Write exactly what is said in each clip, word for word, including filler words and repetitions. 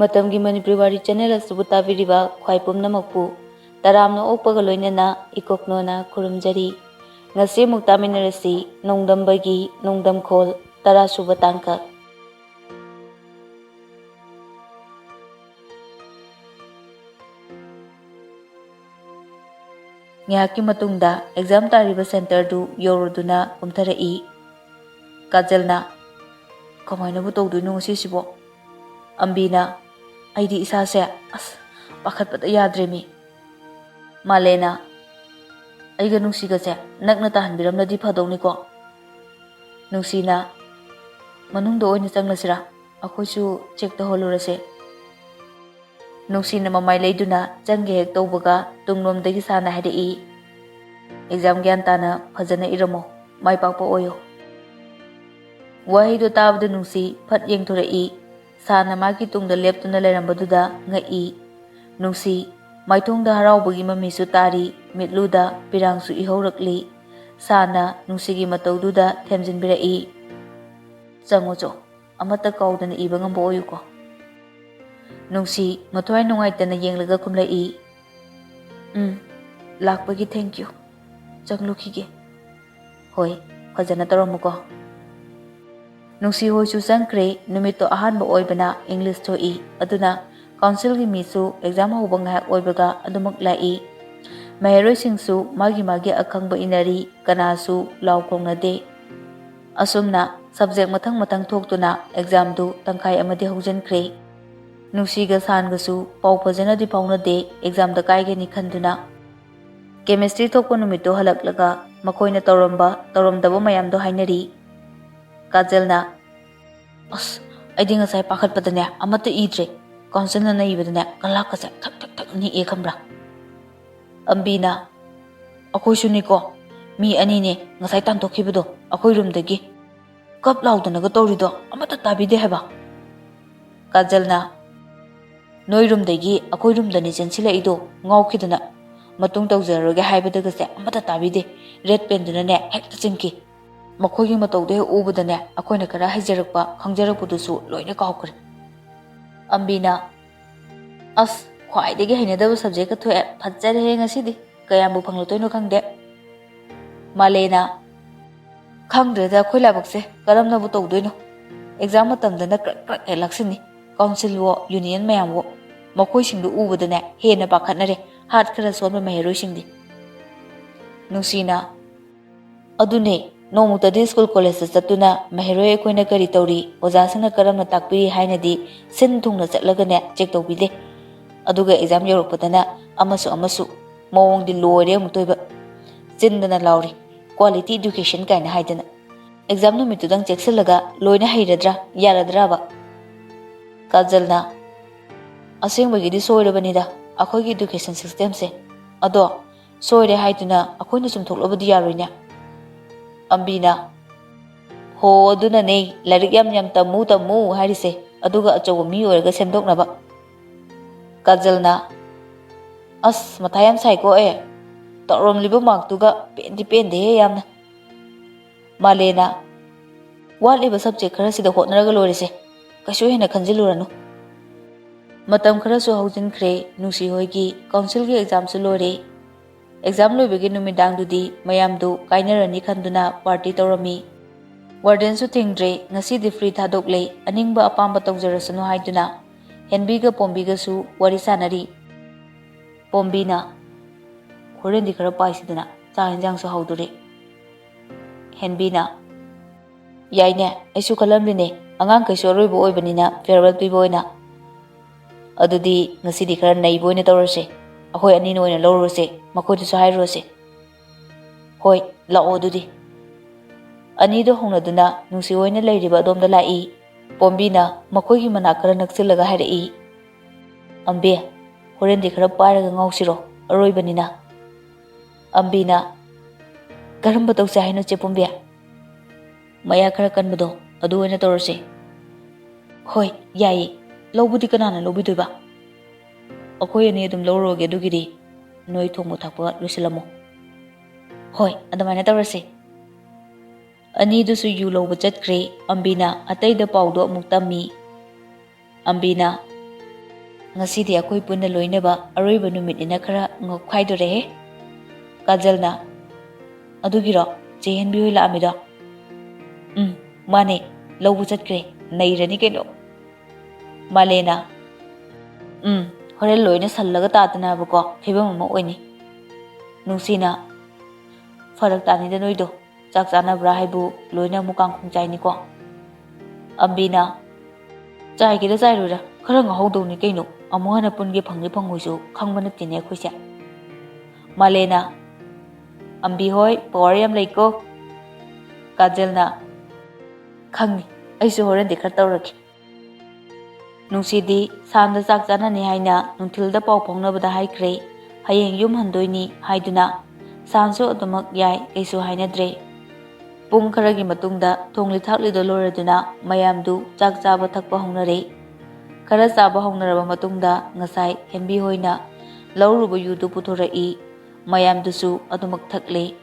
ꯃꯇꯝꯒꯤ ꯃꯅꯤꯄꯨꯔꯤ ꯋꯥꯔꯤ ꯆꯦꯅꯦꯜ ꯑꯁꯤꯕꯨ ꯇꯥꯕꯤꯔꯤꯕ ꯈ꯭ꯋꯥꯏ ꯄꯨꯝꯅꯃꯛꯄꯨ ꯇꯔꯥꯝꯅ ꯑꯣꯛꯄꯒ ꯂꯣꯏꯅꯅ ꯏꯀꯣꯛꯅꯣꯅ ꯈꯨꯔꯨꯝꯖꯔꯤ꯫ ꯉꯁꯤ ꯑꯃꯨꯛ ꯇꯥꯃꯤꯟꯅꯔꯁꯤ ꯅꯣꯡꯗꯝꯕꯒꯤ ꯅꯣꯡꯗꯝꯈꯣꯜ ꯇꯔꯥꯁꯨꯕ ꯇꯥꯡꯀꯛ꯫ ꯉꯥꯏꯍꯥꯛꯀꯤ ꯃꯇꯨꯡꯗ ꯑꯦꯛꯖꯥꯝ ꯇꯥꯔꯤꯕ ꯁꯦꯟꯇꯔꯗꯨ ꯌꯧꯔꯗꯨꯅ ꯀꯨꯝꯊꯔꯛꯏ꯫ ꯀꯥꯖꯜꯅ, "ꯀꯃꯥꯏꯅꯕꯨ ꯇꯧꯗꯣꯏꯅꯣ ꯉꯁꯤꯁꯤꯕꯣ?" ꯑꯝꯕꯤꯅ, "ꯑꯩꯗꯤ ꯏꯁꯥꯁꯦ ꯑꯁ ꯄꯥꯈꯠꯄꯗ ꯌꯥꯗ꯭ꯔꯦꯃꯤ꯫" ꯃꯥꯂꯦꯅ, "ꯑꯩꯒ ꯅꯨꯡꯁꯤꯒꯁꯦ ꯅꯛꯅ ꯇꯥꯍꯟꯕꯤꯔꯝꯂꯗꯤ ꯐꯗꯧꯅꯤꯀꯣ꯫" ꯅꯨꯡꯁꯤꯅ, "ꯃꯅꯨꯡꯗ ꯑꯣꯏꯅ ꯆꯪꯂꯁꯤꯔꯥ? ꯑꯩꯈꯣꯏꯁꯨ ꯆꯦꯛ ꯇꯧꯍꯜꯂꯨꯔꯁꯦ꯫" ꯅꯨꯡꯁꯤꯅ ꯃꯃꯥꯏ ꯂꯩꯗꯨꯅ ꯆꯪꯒꯦ ꯍꯦꯛ ꯇꯧꯕꯒ ꯇꯨꯡꯂꯣꯝꯗꯒꯤ ꯁꯥꯔꯅ ꯍꯥꯏꯔꯛꯏ, "ꯑꯦꯛꯖꯥꯝ ꯒ꯭ꯌꯥꯟ ꯇꯥꯅ ꯐꯖꯅ ꯏꯔꯝꯃꯣ, ꯃꯥꯏ ꯄꯥꯛꯄ ꯑꯣꯏꯌꯣ꯫" ꯋꯥꯍꯩꯗꯣ ꯇꯥꯕꯗ ꯅꯨꯡꯁꯤ ꯐꯠ ꯌꯦꯡꯊꯣꯔꯛꯏ꯫ ꯁꯥꯔꯅ ꯃꯥꯒꯤ ꯇꯨꯡꯗ ꯂꯦꯞꯇꯨꯅ ꯂꯩꯔꯝꯕꯗꯨꯗ ꯉꯛꯏ꯫ ꯅꯨꯡꯁꯤ ꯃꯥꯏꯊꯣꯡꯗ ꯍꯔꯥꯎꯕꯒꯤ ꯃꯃꯤꯁꯨ ꯇꯥꯔꯤ, ꯃꯤꯠꯂꯨꯗ ꯄꯤꯔꯥꯡꯁꯨ ꯏꯍꯧꯔꯛꯂꯤ꯫ ꯁꯥꯔꯅ ꯅꯨꯡꯁꯤꯒꯤ ꯃꯇꯧꯗꯨꯗ ꯊꯦꯝꯖꯤꯟꯕꯤꯔꯛꯏ, "ꯆꯪꯉꯨ ꯆꯣ, ꯑꯃꯠꯇ ꯀꯥꯎꯗꯅ ꯏꯕ ꯉꯝꯕ ꯑꯣꯏꯌꯨꯀꯣ꯫" ꯅꯨꯡꯁꯤ ꯃꯊ꯭ꯋꯥꯏ ꯅꯨꯡꯉꯥꯏꯇꯅ ꯌꯦꯡꯂꯒ ꯈꯨꯝꯂꯛꯏ, "ꯎꯝ, ꯂꯥꯛꯄꯒꯤ thank you꯫ ꯆꯪꯂꯨꯈꯤꯒꯦ꯫" "ꯍꯣꯏ, ꯐꯖꯅ ꯇꯧꯔꯝꯃꯨꯀꯣ꯫" ꯅꯨꯡꯁꯤ ꯍꯣꯏꯁꯨ ꯆꯪꯈ꯭ꯔꯦ꯫ ꯅꯨꯃꯤꯠꯇꯣ ꯑꯍꯥꯟꯕ ꯑꯣꯏꯕꯅ ꯏꯪꯂꯤꯁ ꯊꯣꯛꯏ, ꯑꯗꯨꯅ ꯀꯥꯎꯟꯁꯤꯜꯒꯤ ꯃꯤꯁꯨ ꯑꯦꯛꯖꯥꯝ ꯍꯧꯕ ꯉꯥꯏꯍꯥꯛ ꯑꯣꯏꯕꯒ ꯑꯗꯨꯃꯛ ꯂꯥꯛꯏ꯫ ꯃꯍꯩꯔꯣꯏꯁꯤꯡꯁꯨ ꯃꯥꯒꯤ ꯃꯥꯒꯤ ꯑꯈꯪꯕ ꯏꯅꯔꯤ, ꯀꯅꯥꯁꯨ ꯂꯥꯎ ꯈꯣꯡꯅꯗꯦ꯫ ꯑꯁꯨꯝꯅ ꯁꯕꯖꯦꯛ ꯃꯊꯪ ꯃꯊꯪ ꯊꯣꯛꯇꯨꯅ ꯑꯦꯛꯖꯥꯝꯗꯨ ꯇꯪꯈꯥꯏ ꯑꯃꯗꯤ ꯍꯧꯖꯤꯟꯈ꯭ꯔꯦ꯫ ꯅꯨꯡꯁꯤꯒ ꯁꯥꯟꯒꯁꯨ ꯄꯥꯎ ꯐꯖꯅꯗꯤ ꯐꯥꯎꯅꯗꯦ, ꯑꯦꯛꯖꯥꯝꯗ ꯀꯥꯏꯒꯅꯤ ꯈꯟꯗꯨꯅ꯫ ꯀꯦꯃꯤꯁꯇ꯭ꯔꯤ ꯊꯣꯛꯄ ꯅꯨꯃꯤꯠꯇꯨ ꯍꯜꯂꯛꯂꯒ ꯃꯈꯣꯏꯅ ꯇꯧꯔꯝꯕ ꯇꯧꯔꯝꯗꯕ ꯃꯌꯥꯝꯗꯣ ꯍꯥꯏꯅꯔꯤ꯫ ꯀꯥꯖꯜꯅ, "ꯑꯁ, ꯑꯩꯗꯤ ꯉꯁꯥꯏ ꯄꯥꯈꯠꯄꯗꯅꯦ ꯑꯃꯠꯇ ꯏꯗ꯭ꯔꯦ꯫ ꯀꯥꯎꯟꯁꯤꯜꯅ ꯅꯩꯕꯗꯅꯦ ꯀꯂꯥꯛꯀꯁꯦ ꯊꯛ ꯊꯛ ꯊꯛ ꯅꯤꯛꯑꯦ ꯈꯪꯕ꯭ꯔꯥ?" ꯑꯝꯕꯤꯅ, "ꯑꯩꯈꯣꯏꯁꯨꯅꯤꯀꯣ, ꯃꯤ ꯑꯅꯤꯅꯦ ꯉꯁꯥꯏ ꯇꯥꯟꯊꯣꯛꯈꯤꯕꯗꯣ ꯑꯩꯈꯣꯏ ꯔꯨꯝꯗꯒꯤ꯫ ꯀꯞ ꯂꯥꯎꯗꯅꯒ ꯇꯧꯔꯤꯗꯣ ꯑꯃꯠꯇ ꯇꯥꯕꯤꯗꯦ ꯍꯥꯏꯕ꯫" ꯀꯥꯖꯜꯅ, "ꯅꯣꯏ ꯔꯨꯝꯗꯒꯤ ꯑꯩꯈꯣꯏ ꯔꯨꯝꯗꯅꯤ ꯆꯦꯟꯁꯤꯜꯂꯛꯏꯗꯣ, ꯉꯥꯎꯈꯤꯗꯅ꯫ ꯃꯇꯨꯡ ꯇꯧꯖꯔꯔꯣꯏꯒꯦ ꯍꯥꯏꯕꯗꯒꯁꯦ ꯑꯃꯠꯇ ꯇꯥꯕꯤꯗꯦ꯫ ꯔꯦꯠ ꯄꯦꯟꯗꯨꯅꯅꯦ ꯍꯦꯛꯇ ꯆꯤꯡꯈꯤ꯫ ꯃꯈꯣꯏꯒꯤ ꯃꯇꯧꯗꯣ ꯍꯦꯛ ꯎꯕꯗꯅꯦ ꯑꯩꯈꯣꯏꯅ ꯈꯔ ꯍꯩꯖꯔꯛꯄ ꯈꯪꯖꯔꯛꯄꯗꯨꯁꯨ ꯂꯣꯏꯅ ꯀꯥꯎꯈ꯭ꯔꯦ꯫" ꯑꯝꯕꯤꯅ, "ꯑꯁ, ꯈ꯭ꯋꯥꯏꯗꯒꯤ ꯍꯩꯅꯗꯕ subjectꯀ ꯊꯣꯛꯑꯦ꯫ ꯐꯠꯖꯔꯦꯍꯦ ꯉꯁꯤꯗꯤ꯫ ꯀꯌꯥꯝꯕꯨ ꯐꯪꯂꯛꯇꯣꯏꯅꯣ ꯈꯪꯗꯦ꯫" ꯃꯥꯂꯦꯅ, "ꯈꯪꯗ꯭ꯔꯦꯗ ꯑꯩꯈꯣꯏ ꯂꯥꯏꯕꯛꯁꯦ, ꯀꯔꯝꯅꯕꯨ ꯇꯧꯗꯣꯏꯅꯣ? Exam ꯃꯇꯝꯗꯅ ꯀ꯭ꯔꯛ ꯀ꯭ꯔꯛ ꯍꯦꯛ ꯂꯥꯛꯁꯤꯟꯅꯤ꯫ Councilꯋꯣ, union ꯃꯌꯥꯝꯋꯣ, ꯃꯈꯣꯏꯁꯤꯡꯗꯨ ꯎꯕꯗꯅꯦ ꯍꯦꯟꯅ ꯄꯥꯈꯠꯅꯔꯦ, heart ꯈꯔ ꯁꯣꯟꯕ ꯃꯍꯩꯔꯣꯏꯁꯤꯡꯗꯤ꯫" ꯅꯨꯡꯁꯤꯅ, "ꯑꯗꯨꯅꯦ, ꯅꯣꯡꯃꯇꯗꯤ school collegeꯇ ꯆꯠꯇꯨꯅ ꯃꯍꯩꯔꯣꯏ ꯑꯩꯈꯣꯏꯅ ꯀꯔꯤ ꯇꯧꯔꯤ, ꯑꯣꯖꯥꯁꯤꯡꯅ ꯀꯔꯝꯅ ꯇꯥꯛꯄꯤꯔꯤ ꯍꯥꯏꯅꯗꯤ ꯁꯤꯟ ꯊꯨꯡꯅ ꯆꯠꯂꯒꯅꯦ check ꯇꯧꯕꯤꯗꯦ꯫ ꯑꯗꯨꯒ exam ꯌꯧꯔꯛꯄꯗꯅ ꯑꯃꯁꯨ ꯑꯃꯁꯨ, ꯃꯑꯣꯡꯗꯤ ꯂꯣꯏꯔꯦ ꯑꯃꯨꯛꯇꯣꯏꯕ꯫ ꯆꯤꯟꯗꯅ ꯂꯥꯎꯔꯤ, quality education ꯀꯥꯏꯅ ꯍꯥꯏꯗꯅ꯫ Exam ꯅꯨꯃꯤꯠꯇꯨꯗꯪ ꯆꯦꯛꯁꯤꯜꯂꯒ ꯂꯣꯏꯅ ꯍꯩꯔꯗ꯭ꯔꯥ, ꯌꯥꯔꯗ꯭ꯔꯥꯕ?" ꯀꯥꯖꯜꯅ, "ꯑꯁꯦꯡꯕꯒꯤꯗꯤ ꯁꯣꯏꯔꯕꯅꯤꯗ ꯑꯩꯈꯣꯏꯒꯤ education systemꯁꯦ꯫ ꯑꯗꯣ ꯁꯣꯏꯔꯦ ꯍꯥꯏꯗꯨꯅ ꯑꯩꯈꯣꯏꯅ ꯆꯨꯝꯊꯣꯛꯂꯕꯗꯤ ꯌꯥꯔꯣꯏꯅꯦ꯫" ꯑꯝꯕꯤꯅ, "ꯍꯣ, ꯑꯗꯨꯅꯅꯦ ꯂꯥꯏꯔꯤꯛ ꯌꯥꯝ ꯌꯥꯝ ꯇꯝꯃꯨ ꯇꯝꯃꯨ ꯍꯥꯏꯔꯤꯁꯦ, ꯑꯗꯨꯒ ꯑꯆꯧꯕ ꯃꯤ ꯑꯣꯏꯔꯒ ꯁꯦꯝꯗꯣꯛꯅꯕ꯫" ꯀꯥꯖꯜꯅ, "ꯑꯁ, ꯃꯊꯥ ꯌꯥꯝ ꯁꯥꯏꯀꯣ ꯑꯦ꯫ ꯇꯧꯔꯝꯂꯤꯕ markꯇꯨꯒ ꯄꯦꯟꯗꯤ ꯄꯦꯟꯗꯦꯍꯦ ꯌꯥꯝꯅ꯫" ꯃꯥꯂꯦꯅ, "ꯋꯥꯠꯂꯤꯕ subject ꯈꯔꯁꯤꯗ ꯍꯣꯠꯅꯔꯒ ꯂꯣꯏꯔꯦꯁꯦ, ꯀꯩꯁꯨ ꯍꯦꯟꯅ ꯈꯟꯖꯤꯜꯂꯨꯔꯅꯨ꯫" ꯃꯇꯝ ꯈꯔꯁꯨ ꯍꯧꯖꯤꯟꯈ꯭ꯔꯦ, ꯅꯨꯡꯁꯤ ꯍꯣꯏꯒꯤ councilꯒꯤ examꯁꯨ ꯂꯣꯏꯔꯦ꯫ Exam ꯂꯣꯏꯕꯒꯤ ꯅꯨꯃꯤꯗꯥꯡꯗꯨꯗꯤ ꯃꯌꯥꯝꯗꯨ ꯀꯥꯏꯅꯔꯅꯤ ꯈꯟꯗꯨꯅ party ꯇꯧꯔꯝꯃꯤ꯫ Wardenꯁꯨ ꯊꯤꯡꯗ꯭ꯔꯦ, ꯉꯁꯤꯗꯤ free ꯊꯥꯗꯣꯛꯂꯦ, ꯑꯅꯤꯡꯕ ꯑꯄꯥꯝꯕ ꯇꯧꯖꯔꯁꯅꯨ ꯍꯥꯏꯗꯨꯅ ꯍꯦꯟꯕꯤꯒ ꯄꯣꯝꯕꯤꯒꯁꯨ ꯋꯥꯔꯤ ꯁꯥꯟꯅꯔꯤ꯫ ꯄꯣꯝꯕꯤꯅ, "ꯍꯣꯔꯦꯟꯗꯤ ꯈꯔ ꯄꯥꯏꯁꯤꯗꯅ, ꯆꯥꯛ ꯏꯟꯖꯥꯡꯁꯨ ꯍꯧꯗꯣꯔꯦ꯫" ꯍꯦꯟꯕꯤꯅ, "ꯌꯥꯏꯅꯦ, ꯑꯩꯁꯨ ꯈꯜꯂꯝꯃꯤꯅꯦ, ꯑꯉꯥꯡꯈꯩꯁꯨ ꯑꯔꯣꯏꯕ ꯑꯣꯏꯕꯅꯤꯅ farewell ꯄꯤꯕ ꯑꯣꯏꯅ꯫ ꯑꯗꯨꯗꯤ ꯉꯁꯤꯗꯤ ꯈꯔ ꯅꯩꯕ ꯑꯣꯏꯅ ꯇꯧꯔꯁꯦ, ꯑꯩꯈꯣꯏ ꯑꯅꯤꯅ ꯑꯣꯏꯅ ꯂꯧꯔꯨꯔꯁꯦ, ꯃꯈꯣꯏꯗꯁꯨ ꯍꯥꯏꯔꯨꯔꯁꯦ꯫" "ꯍꯣꯏ, ꯂꯥꯛꯑꯣ ꯑꯗꯨꯗꯤ꯫" ꯑꯅꯤꯗꯨ ꯍꯧꯅꯗꯨꯅ ꯅꯨꯡꯁꯤ ꯍꯣꯏꯅ ꯂꯩꯔꯤꯕ ꯑꯗꯣꯝꯗ ꯂꯥꯛꯏ꯫ ꯄꯣꯝꯕꯤꯅ ꯃꯈꯣꯏꯒꯤ ꯃꯅꯥꯛ ꯈꯔ ꯅꯛꯁꯤꯜꯂꯒ ꯍꯥꯏꯔꯛꯏ, "ꯑꯝꯕꯤ, ꯍꯣꯔꯦꯟꯗꯤ ꯈꯔ ꯄꯥꯏꯔꯒ ꯉꯥꯎꯁꯤꯔꯣ, ꯑꯔꯣꯏꯕꯅꯤꯅ?" ꯑꯝꯕꯤꯅ, "ꯀꯔꯝꯕ ꯇꯧꯁꯦ ꯍꯥꯏꯅꯣ, ꯆꯦ ꯄꯣꯝꯕꯤ?" "ꯃꯌꯥ ꯈꯔ ꯀꯟꯕꯗꯣ, ꯑꯗꯨ ꯑꯣꯏꯅ ꯇꯧꯔꯁꯦ꯫" "ꯍꯣꯏ, ꯌꯥꯏꯌꯦ꯫ ꯂꯧꯕꯗꯤ ꯀꯅꯥꯅ ꯂꯧꯕꯤꯗꯣꯏꯕ?" "ꯑꯩꯈꯣꯏ ꯑꯅꯤ ꯑꯗꯨꯝ ꯂꯧꯔꯨꯔꯒꯦ ꯑꯗꯨꯒꯤꯗꯤ꯫ ꯅꯣꯏ ꯊꯣꯡꯕ ꯊꯥꯛꯄ ꯂꯣꯏꯁꯤꯜꯂꯝꯃꯣ꯫" "ꯍꯣꯏ, ꯑꯗꯨꯃꯥꯏꯅ ꯇꯧꯔꯁꯦ꯫" ꯑꯅꯤꯗꯨꯁꯨ ꯌꯨ ꯂꯧꯕ ꯆꯠꯈ꯭ꯔꯦ꯫ ꯑꯝꯕꯤꯅ ꯑꯇꯩꯗ ꯄꯥꯎꯗꯣ ꯑꯃꯨꯛ ꯇꯝꯃꯤ꯫ ꯑꯝꯕꯤꯅ, "ꯉꯁꯤꯗꯤ ꯑꯩꯈꯣꯏ ꯄꯨꯟꯅ ꯂꯣꯏꯅꯕ ꯑꯔꯣꯏꯕ ꯅꯨꯃꯤꯠꯅꯤꯅ ꯈꯔ ꯉꯧꯈꯥꯏꯗꯣꯔꯦꯍꯦ꯫" ꯀꯥꯖꯜꯅ, "ꯑꯗꯨꯒꯤꯔꯣ ꯆꯦ ꯍꯦꯟꯕꯤ ꯍꯣꯏ ꯂꯥꯛꯑꯝꯃꯤꯗꯣ?" "ꯎꯝ, ꯃꯥꯅꯦ, ꯂꯧꯕ ꯆꯠꯈ꯭ꯔꯦ꯫ ꯅꯩꯔꯅꯤ ꯀꯩꯅꯣ꯫" ꯃꯥꯂꯦꯅ, "ꯎꯝ, ꯍꯣꯔꯦꯟ ꯂꯣꯏꯅ ꯁꯜꯂꯒ ꯇꯥꯗꯅꯕꯀꯣ ꯐꯤꯕꯝ ꯑꯃ ꯑꯣꯏꯅꯤ꯫" ꯅꯨꯡꯁꯤꯅ, "ꯐꯔꯛ ꯇꯥꯅꯤꯗ ꯅꯣꯏꯗꯣ, ꯆꯥꯛ ꯆꯥꯅꯕ꯭ꯔꯥ ꯍꯥꯏꯕꯨ ꯂꯣꯏꯅ ꯑꯃꯨꯛ ꯀꯥꯡꯈꯣꯡ ꯆꯥꯏꯅꯤꯀꯣ꯫" ꯑꯝꯕꯤꯅ, "ꯆꯥꯏꯒꯦꯗ ꯆꯥꯏꯔꯣꯏꯔ ꯈꯔ ꯉꯧꯍꯧꯗꯧꯅꯤ ꯀꯩꯅꯣ, ꯑꯃꯨꯛ ꯍꯟꯅ ꯄꯨꯟꯒꯦ ꯐꯪꯅꯤ ꯐꯪꯉꯣꯏꯁꯨ ꯈꯪꯕ ꯅꯠꯇꯦꯅꯦ ꯑꯩꯈꯣꯏꯁꯦ꯫" ꯃꯥꯂꯦꯅ, "ꯑꯝꯕꯤ ꯍꯣꯏ ꯄꯋꯥꯔ ꯌꯥꯝ ꯂꯩꯀꯣ꯫" ꯀꯥꯖꯜꯅ, "ꯈꯪꯅꯤ, ꯑꯩꯁꯨ ꯍꯣꯔꯦꯟꯗꯤ ꯈꯔ ꯇꯧꯔꯒꯦ꯫" ꯅꯨꯡꯁꯤꯗꯤ ꯁꯥꯟꯗ ꯆꯥꯛ ꯆꯥꯅꯅꯤ ꯍꯥꯏꯅ ꯅꯨꯡꯊꯤꯜꯗ ꯄꯥꯎ ꯐꯥꯎꯅꯕꯗ ꯍꯥꯏꯈ꯭ꯔꯦ, ꯍꯌꯦꯡ ꯌꯨꯝ ꯍꯟꯗꯣꯏꯅꯤ ꯍꯥꯏꯗꯨꯅ꯫ ꯁꯥꯟꯁꯨ ꯑꯗꯨꯃꯛ ꯌꯥꯏ, ꯀꯩꯁꯨ ꯍꯥꯏꯅꯗ꯭ꯔꯦ꯫ ꯄꯨꯡ ꯈꯔꯒꯤ ꯃꯇꯨꯡꯗ ꯊꯣꯡꯂꯤ ꯊꯥꯛꯂꯤꯗꯣ ꯂꯣꯏꯔꯗꯨꯅ ꯃꯌꯥꯝꯗꯨ ꯆꯥꯛ ꯆꯥꯕ ꯊꯛꯄ ꯍꯧꯅꯔꯦ꯫ ꯈꯔ ꯆꯥꯕ ꯍꯧꯅꯔꯕ ꯃꯇꯨꯡꯗ ꯉꯁꯥꯏ ꯍꯦꯟꯕꯤ ꯍꯣꯏꯅ ꯂꯧꯔꯨꯕ ꯌꯨꯗꯨ ꯄꯨꯊꯣꯔꯛꯏ꯫ ꯃꯌꯥꯝꯗꯨꯁꯨ ꯑꯗꯨꯃꯛ ꯊꯛꯂꯦ꯫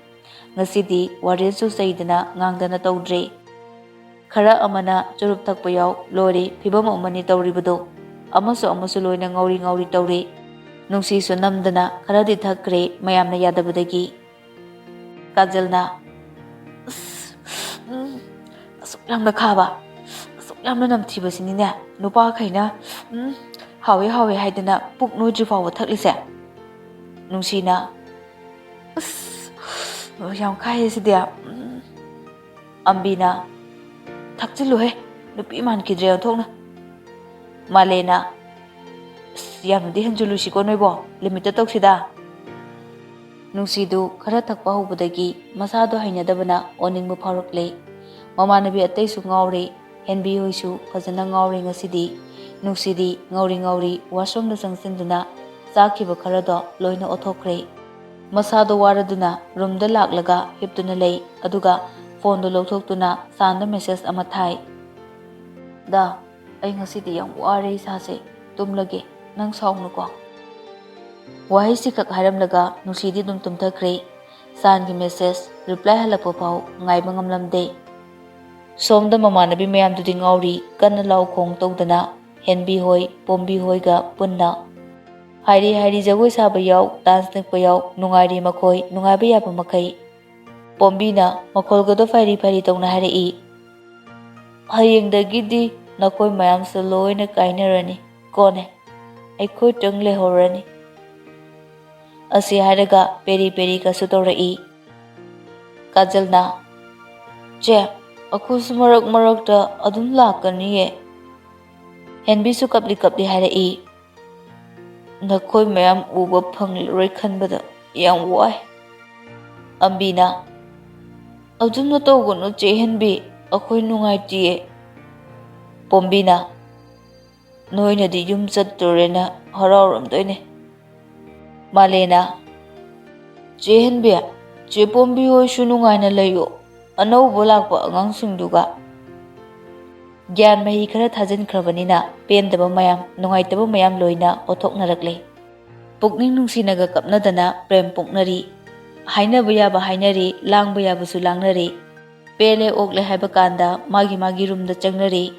ꯉꯁꯤꯗꯤ ꯋꯥꯔꯦꯟꯁꯨ ꯆꯩꯗꯅ ꯉꯥꯡꯗꯅ ꯇꯧꯗ꯭ꯔꯦ꯫ ꯈꯔ ꯑꯃꯅ ꯆꯨꯔꯨꯞ ꯊꯛꯄ ꯌꯥꯎ, ꯂꯣꯏꯔꯦ, ꯐꯤꯕꯝ ꯑꯃꯅꯤ ꯇꯧꯔꯤꯕꯗꯣ꯫ ꯑꯃꯁꯨ ꯑꯃꯁꯨ ꯂꯣꯏꯅ ꯉꯥꯎꯔꯤ ꯉꯥꯎꯔꯤ ꯇꯧꯔꯦ꯫ ꯅꯨꯡꯁꯤꯁꯨ ꯅꯝꯗꯅ ꯈꯔꯗꯤ ꯊꯛꯈ꯭ꯔꯦ, ꯃꯌꯥꯝꯅ ꯌꯥꯗꯕꯗꯒꯤ꯫ ꯀꯥꯖꯜꯅ, "ꯑꯁ, ꯎꯝ, ꯑꯁꯨꯛ ꯌꯥꯝꯅ ꯈꯥꯕ, ꯑꯁꯨꯛ ꯌꯥꯝꯅ ꯅꯝꯊꯤꯕꯁꯤꯅꯤꯅꯦ ꯅꯨꯄꯥꯈꯩꯅ, ꯎꯝ, ꯍꯥꯎꯋꯦ ꯍꯥꯎꯋꯦ ꯍꯥꯏꯗꯅ ꯄꯨꯛ ꯅꯣꯏꯗ꯭ꯔꯤ ꯐꯥꯎꯕ ꯊꯛꯂꯤꯁꯦ꯫" ꯅꯨꯡꯁꯤꯅ, "ꯑꯁ, ꯌꯥꯝ ꯈꯥꯏꯌꯦ ꯁꯤꯗꯤ꯫" ꯎꯝ꯫ ꯑꯝꯕꯤꯅ, "ꯊꯛꯆꯤꯜꯂꯨꯍꯦ, ꯅꯨꯄꯤ ꯃꯥꯟꯈꯤꯗ꯭ꯔꯦ ꯑꯣꯟꯊꯣꯛꯅ꯫" ꯃꯥꯂꯦꯅ, "ꯑꯁ, ꯌꯥꯝꯅꯗꯤ ꯍꯦꯟꯖꯤꯜꯂꯨꯁꯤꯀꯣ ꯅꯣꯏꯕꯣ, ꯂꯤꯃꯤꯠꯇ ꯇꯧꯁꯤꯗ꯫" ꯅꯨꯡꯁꯤꯗꯨ ꯈꯔ ꯊꯛꯄ ꯍꯧꯕꯗꯒꯤ ꯃꯁꯥꯗꯣ ꯍꯩꯅꯗꯕꯅ ꯑꯣꯅꯤꯡꯕ ꯐꯥꯎꯔꯛꯂꯦ꯫ ꯃꯃꯥꯟꯅꯕꯤ ꯑꯇꯩꯁꯨ ꯉꯥꯎꯔꯦ, ꯍꯦꯟꯕꯤ ꯍꯣꯏꯁꯨ ꯐꯖꯅ ꯉꯥꯎꯔꯦ ꯉꯁꯤꯗꯤ꯫ ꯅꯨꯡꯁꯤꯗꯤ ꯉꯥꯎꯔꯤ ꯉꯥꯎꯔꯤ ꯋꯥꯁꯔꯨꯝꯗ ꯆꯪꯁꯤꯟꯗꯨꯅ ꯆꯥꯈꯤꯕ ꯈꯔꯗꯣ ꯂꯣꯏꯅ ꯑꯣꯊꯣꯛꯈ꯭ꯔꯦ꯫ ꯃꯁꯥꯗꯣ ꯋꯥꯔꯗꯨꯅ ꯔꯨꯝꯗ ꯂꯥꯛꯂꯒ ꯍꯤꯞꯇꯨꯅ ꯂꯩ, ꯑꯗꯨꯒ ꯐꯣꯟꯗꯨ ꯂꯧꯊꯣꯛꯇꯨꯅ ꯁꯥꯟꯗ ꯃꯦꯁꯦꯖ ꯑꯃ ꯊꯥꯏ꯫ "ꯗꯥ, ꯑꯩ ꯉꯁꯤꯗꯤ ꯌꯥꯝ ꯋꯥꯔꯦ ꯏꯁꯥꯁꯦ, ꯇꯨꯝꯂꯒꯦ, ꯅꯪ ꯁꯥꯎꯅꯨꯀꯣ꯫" ꯋꯥꯍꯩꯁꯤꯈꯛ ꯍꯥꯏꯔꯝꯂꯒ ꯅꯨꯡꯁꯤꯗꯤ ꯑꯗꯨꯝ ꯇꯨꯝꯊꯈ꯭ꯔꯦ꯫ ꯁꯥꯟꯒꯤ ꯃꯦꯁꯦꯖ ꯔꯤꯄ꯭ꯂꯥꯏ ꯍꯜꯂꯛꯄ ꯐꯥꯎ ꯉꯥꯏꯕ ꯉꯝꯂꯝꯗꯦ꯫ ꯁꯣꯝꯗ ꯃꯃꯥꯟꯅꯕꯤ ꯃꯌꯥꯝꯗꯨꯗꯤ ꯉꯥꯎꯔꯤ, ꯀꯟꯅ ꯂꯥꯎ ꯈꯣꯡ ꯇꯧꯗꯅ꯫ ꯍꯦꯟꯕꯤ ꯍꯣꯏ, ꯄꯣꯝꯕꯤ ꯍꯣꯏꯒ ꯄꯨꯟꯅ꯫ ꯍꯥꯏꯔꯤ ꯍꯥꯏꯔꯤ ꯖꯒꯣꯏ ꯁꯥꯕ ꯌꯥꯎ, ꯗꯥꯟꯁ ꯅꯤꯛꯄ ꯌꯥꯎ, ꯅꯨꯡꯉꯥꯏꯔꯤ ꯃꯈꯣꯏ, ꯅꯨꯡꯉꯥꯏꯕ ꯌꯥꯕ ꯃꯈꯩ꯫ ꯄꯣꯝꯕꯤꯅ ꯃꯈꯣꯜꯒꯗꯣ ꯐꯩꯔꯤ ꯐꯩꯔꯤ ꯇꯧꯅ ꯍꯥꯏꯔꯛꯏ, "ꯍꯌꯦꯡꯗꯒꯤꯗꯤ ꯅꯈꯣꯏ ꯃꯌꯥꯝꯁꯨ ꯂꯣꯏꯅ ꯀꯥꯏꯅꯔꯅꯤ, ꯀꯣꯟꯅꯦ ꯑꯩꯈꯣꯏꯇꯪ ꯂꯩꯍꯧꯔꯅꯤ"꯫ ꯑꯁꯤ ꯍꯥꯏꯔꯒ ꯄꯦꯔꯤ ꯄꯦꯔꯤꯒꯁꯨ ꯇꯧꯔꯛꯏ꯫ ꯀꯥꯖꯜꯅ, "ꯆꯦ, ꯑꯩꯈꯣꯏꯁꯨ ꯃꯔꯛ ꯃꯔꯛꯇ ꯑꯗꯨꯝ ꯂꯥꯛꯀꯅꯤꯌꯦ"꯫ ꯍꯦꯟꯕꯤꯁꯨ ꯀꯞꯂꯤ ꯀꯞꯂꯤ ꯍꯥꯏꯔꯛꯏ, "ꯅꯈꯣꯏ ꯃꯌꯥꯝ ꯎꯕ ꯐꯪꯂꯔꯣꯏ ꯈꯟꯕꯗ ꯌꯥꯝ ꯋꯥꯏ"꯫ ꯑꯝꯕꯤꯅ, "ꯑꯗꯨꯝꯅ ꯇꯧꯒꯅꯨ ꯆꯦ ꯍꯦꯟꯕꯤ, ꯑꯩꯈꯣꯏ ꯅꯨꯡꯉꯥꯏꯇꯤꯌꯦ"꯫ ꯄꯣꯝꯕꯤꯅ, "ꯅꯣꯏꯅꯗꯤ ꯌꯨꯝ ꯆꯠꯇꯣꯔꯦꯅ ꯍꯔꯥꯎꯔꯝꯗꯣꯏꯅꯦ"꯫ ꯃꯥꯂꯦꯅ, "ꯆꯦ ꯍꯦꯟꯕꯤ, ꯆꯦ ꯄꯣꯝꯕꯤ ꯍꯣꯏꯁꯨ ꯅꯨꯡꯉꯥꯏꯅ ꯂꯩꯌꯨ, ꯑꯅꯧꯕ ꯂꯥꯛꯄ ꯑꯉꯥꯡꯁꯤꯡꯗꯨꯒ"꯫ ꯒ꯭ꯌꯥꯟ ꯃꯍꯤ ꯈꯔ ꯊꯥꯖꯤꯟꯈ꯭ꯔꯕꯅꯤꯅ ꯄꯦꯟꯗꯕ ꯃꯌꯥꯝ, ꯅꯨꯡꯉꯥꯏꯇꯕ ꯃꯌꯥꯝ ꯂꯣꯏꯅ ꯑꯣꯊꯣꯛꯅꯔꯛꯂꯦ꯫ ꯄꯨꯛꯅꯤꯡ ꯅꯨꯡꯁꯤꯅꯒ ꯀꯞꯅꯗꯅ ꯄ꯭ꯔꯦꯝ ꯄꯣꯛꯅꯔꯤ꯫ ꯍꯥꯏꯅꯕ ꯌꯥꯕ ꯍꯥꯏꯅꯔꯤ, ꯂꯥꯡꯕ ꯌꯥꯕꯁꯨ ꯂꯥꯡꯅꯔꯤ꯫ ꯄꯦꯜꯂꯦ ꯑꯣꯛꯂꯦ ꯍꯥꯏꯕ ꯀꯥꯟꯗ ꯃꯥꯒꯤ ꯃꯥꯒꯤ ꯔꯨꯝꯗ ꯆꯪꯅꯔꯤ꯫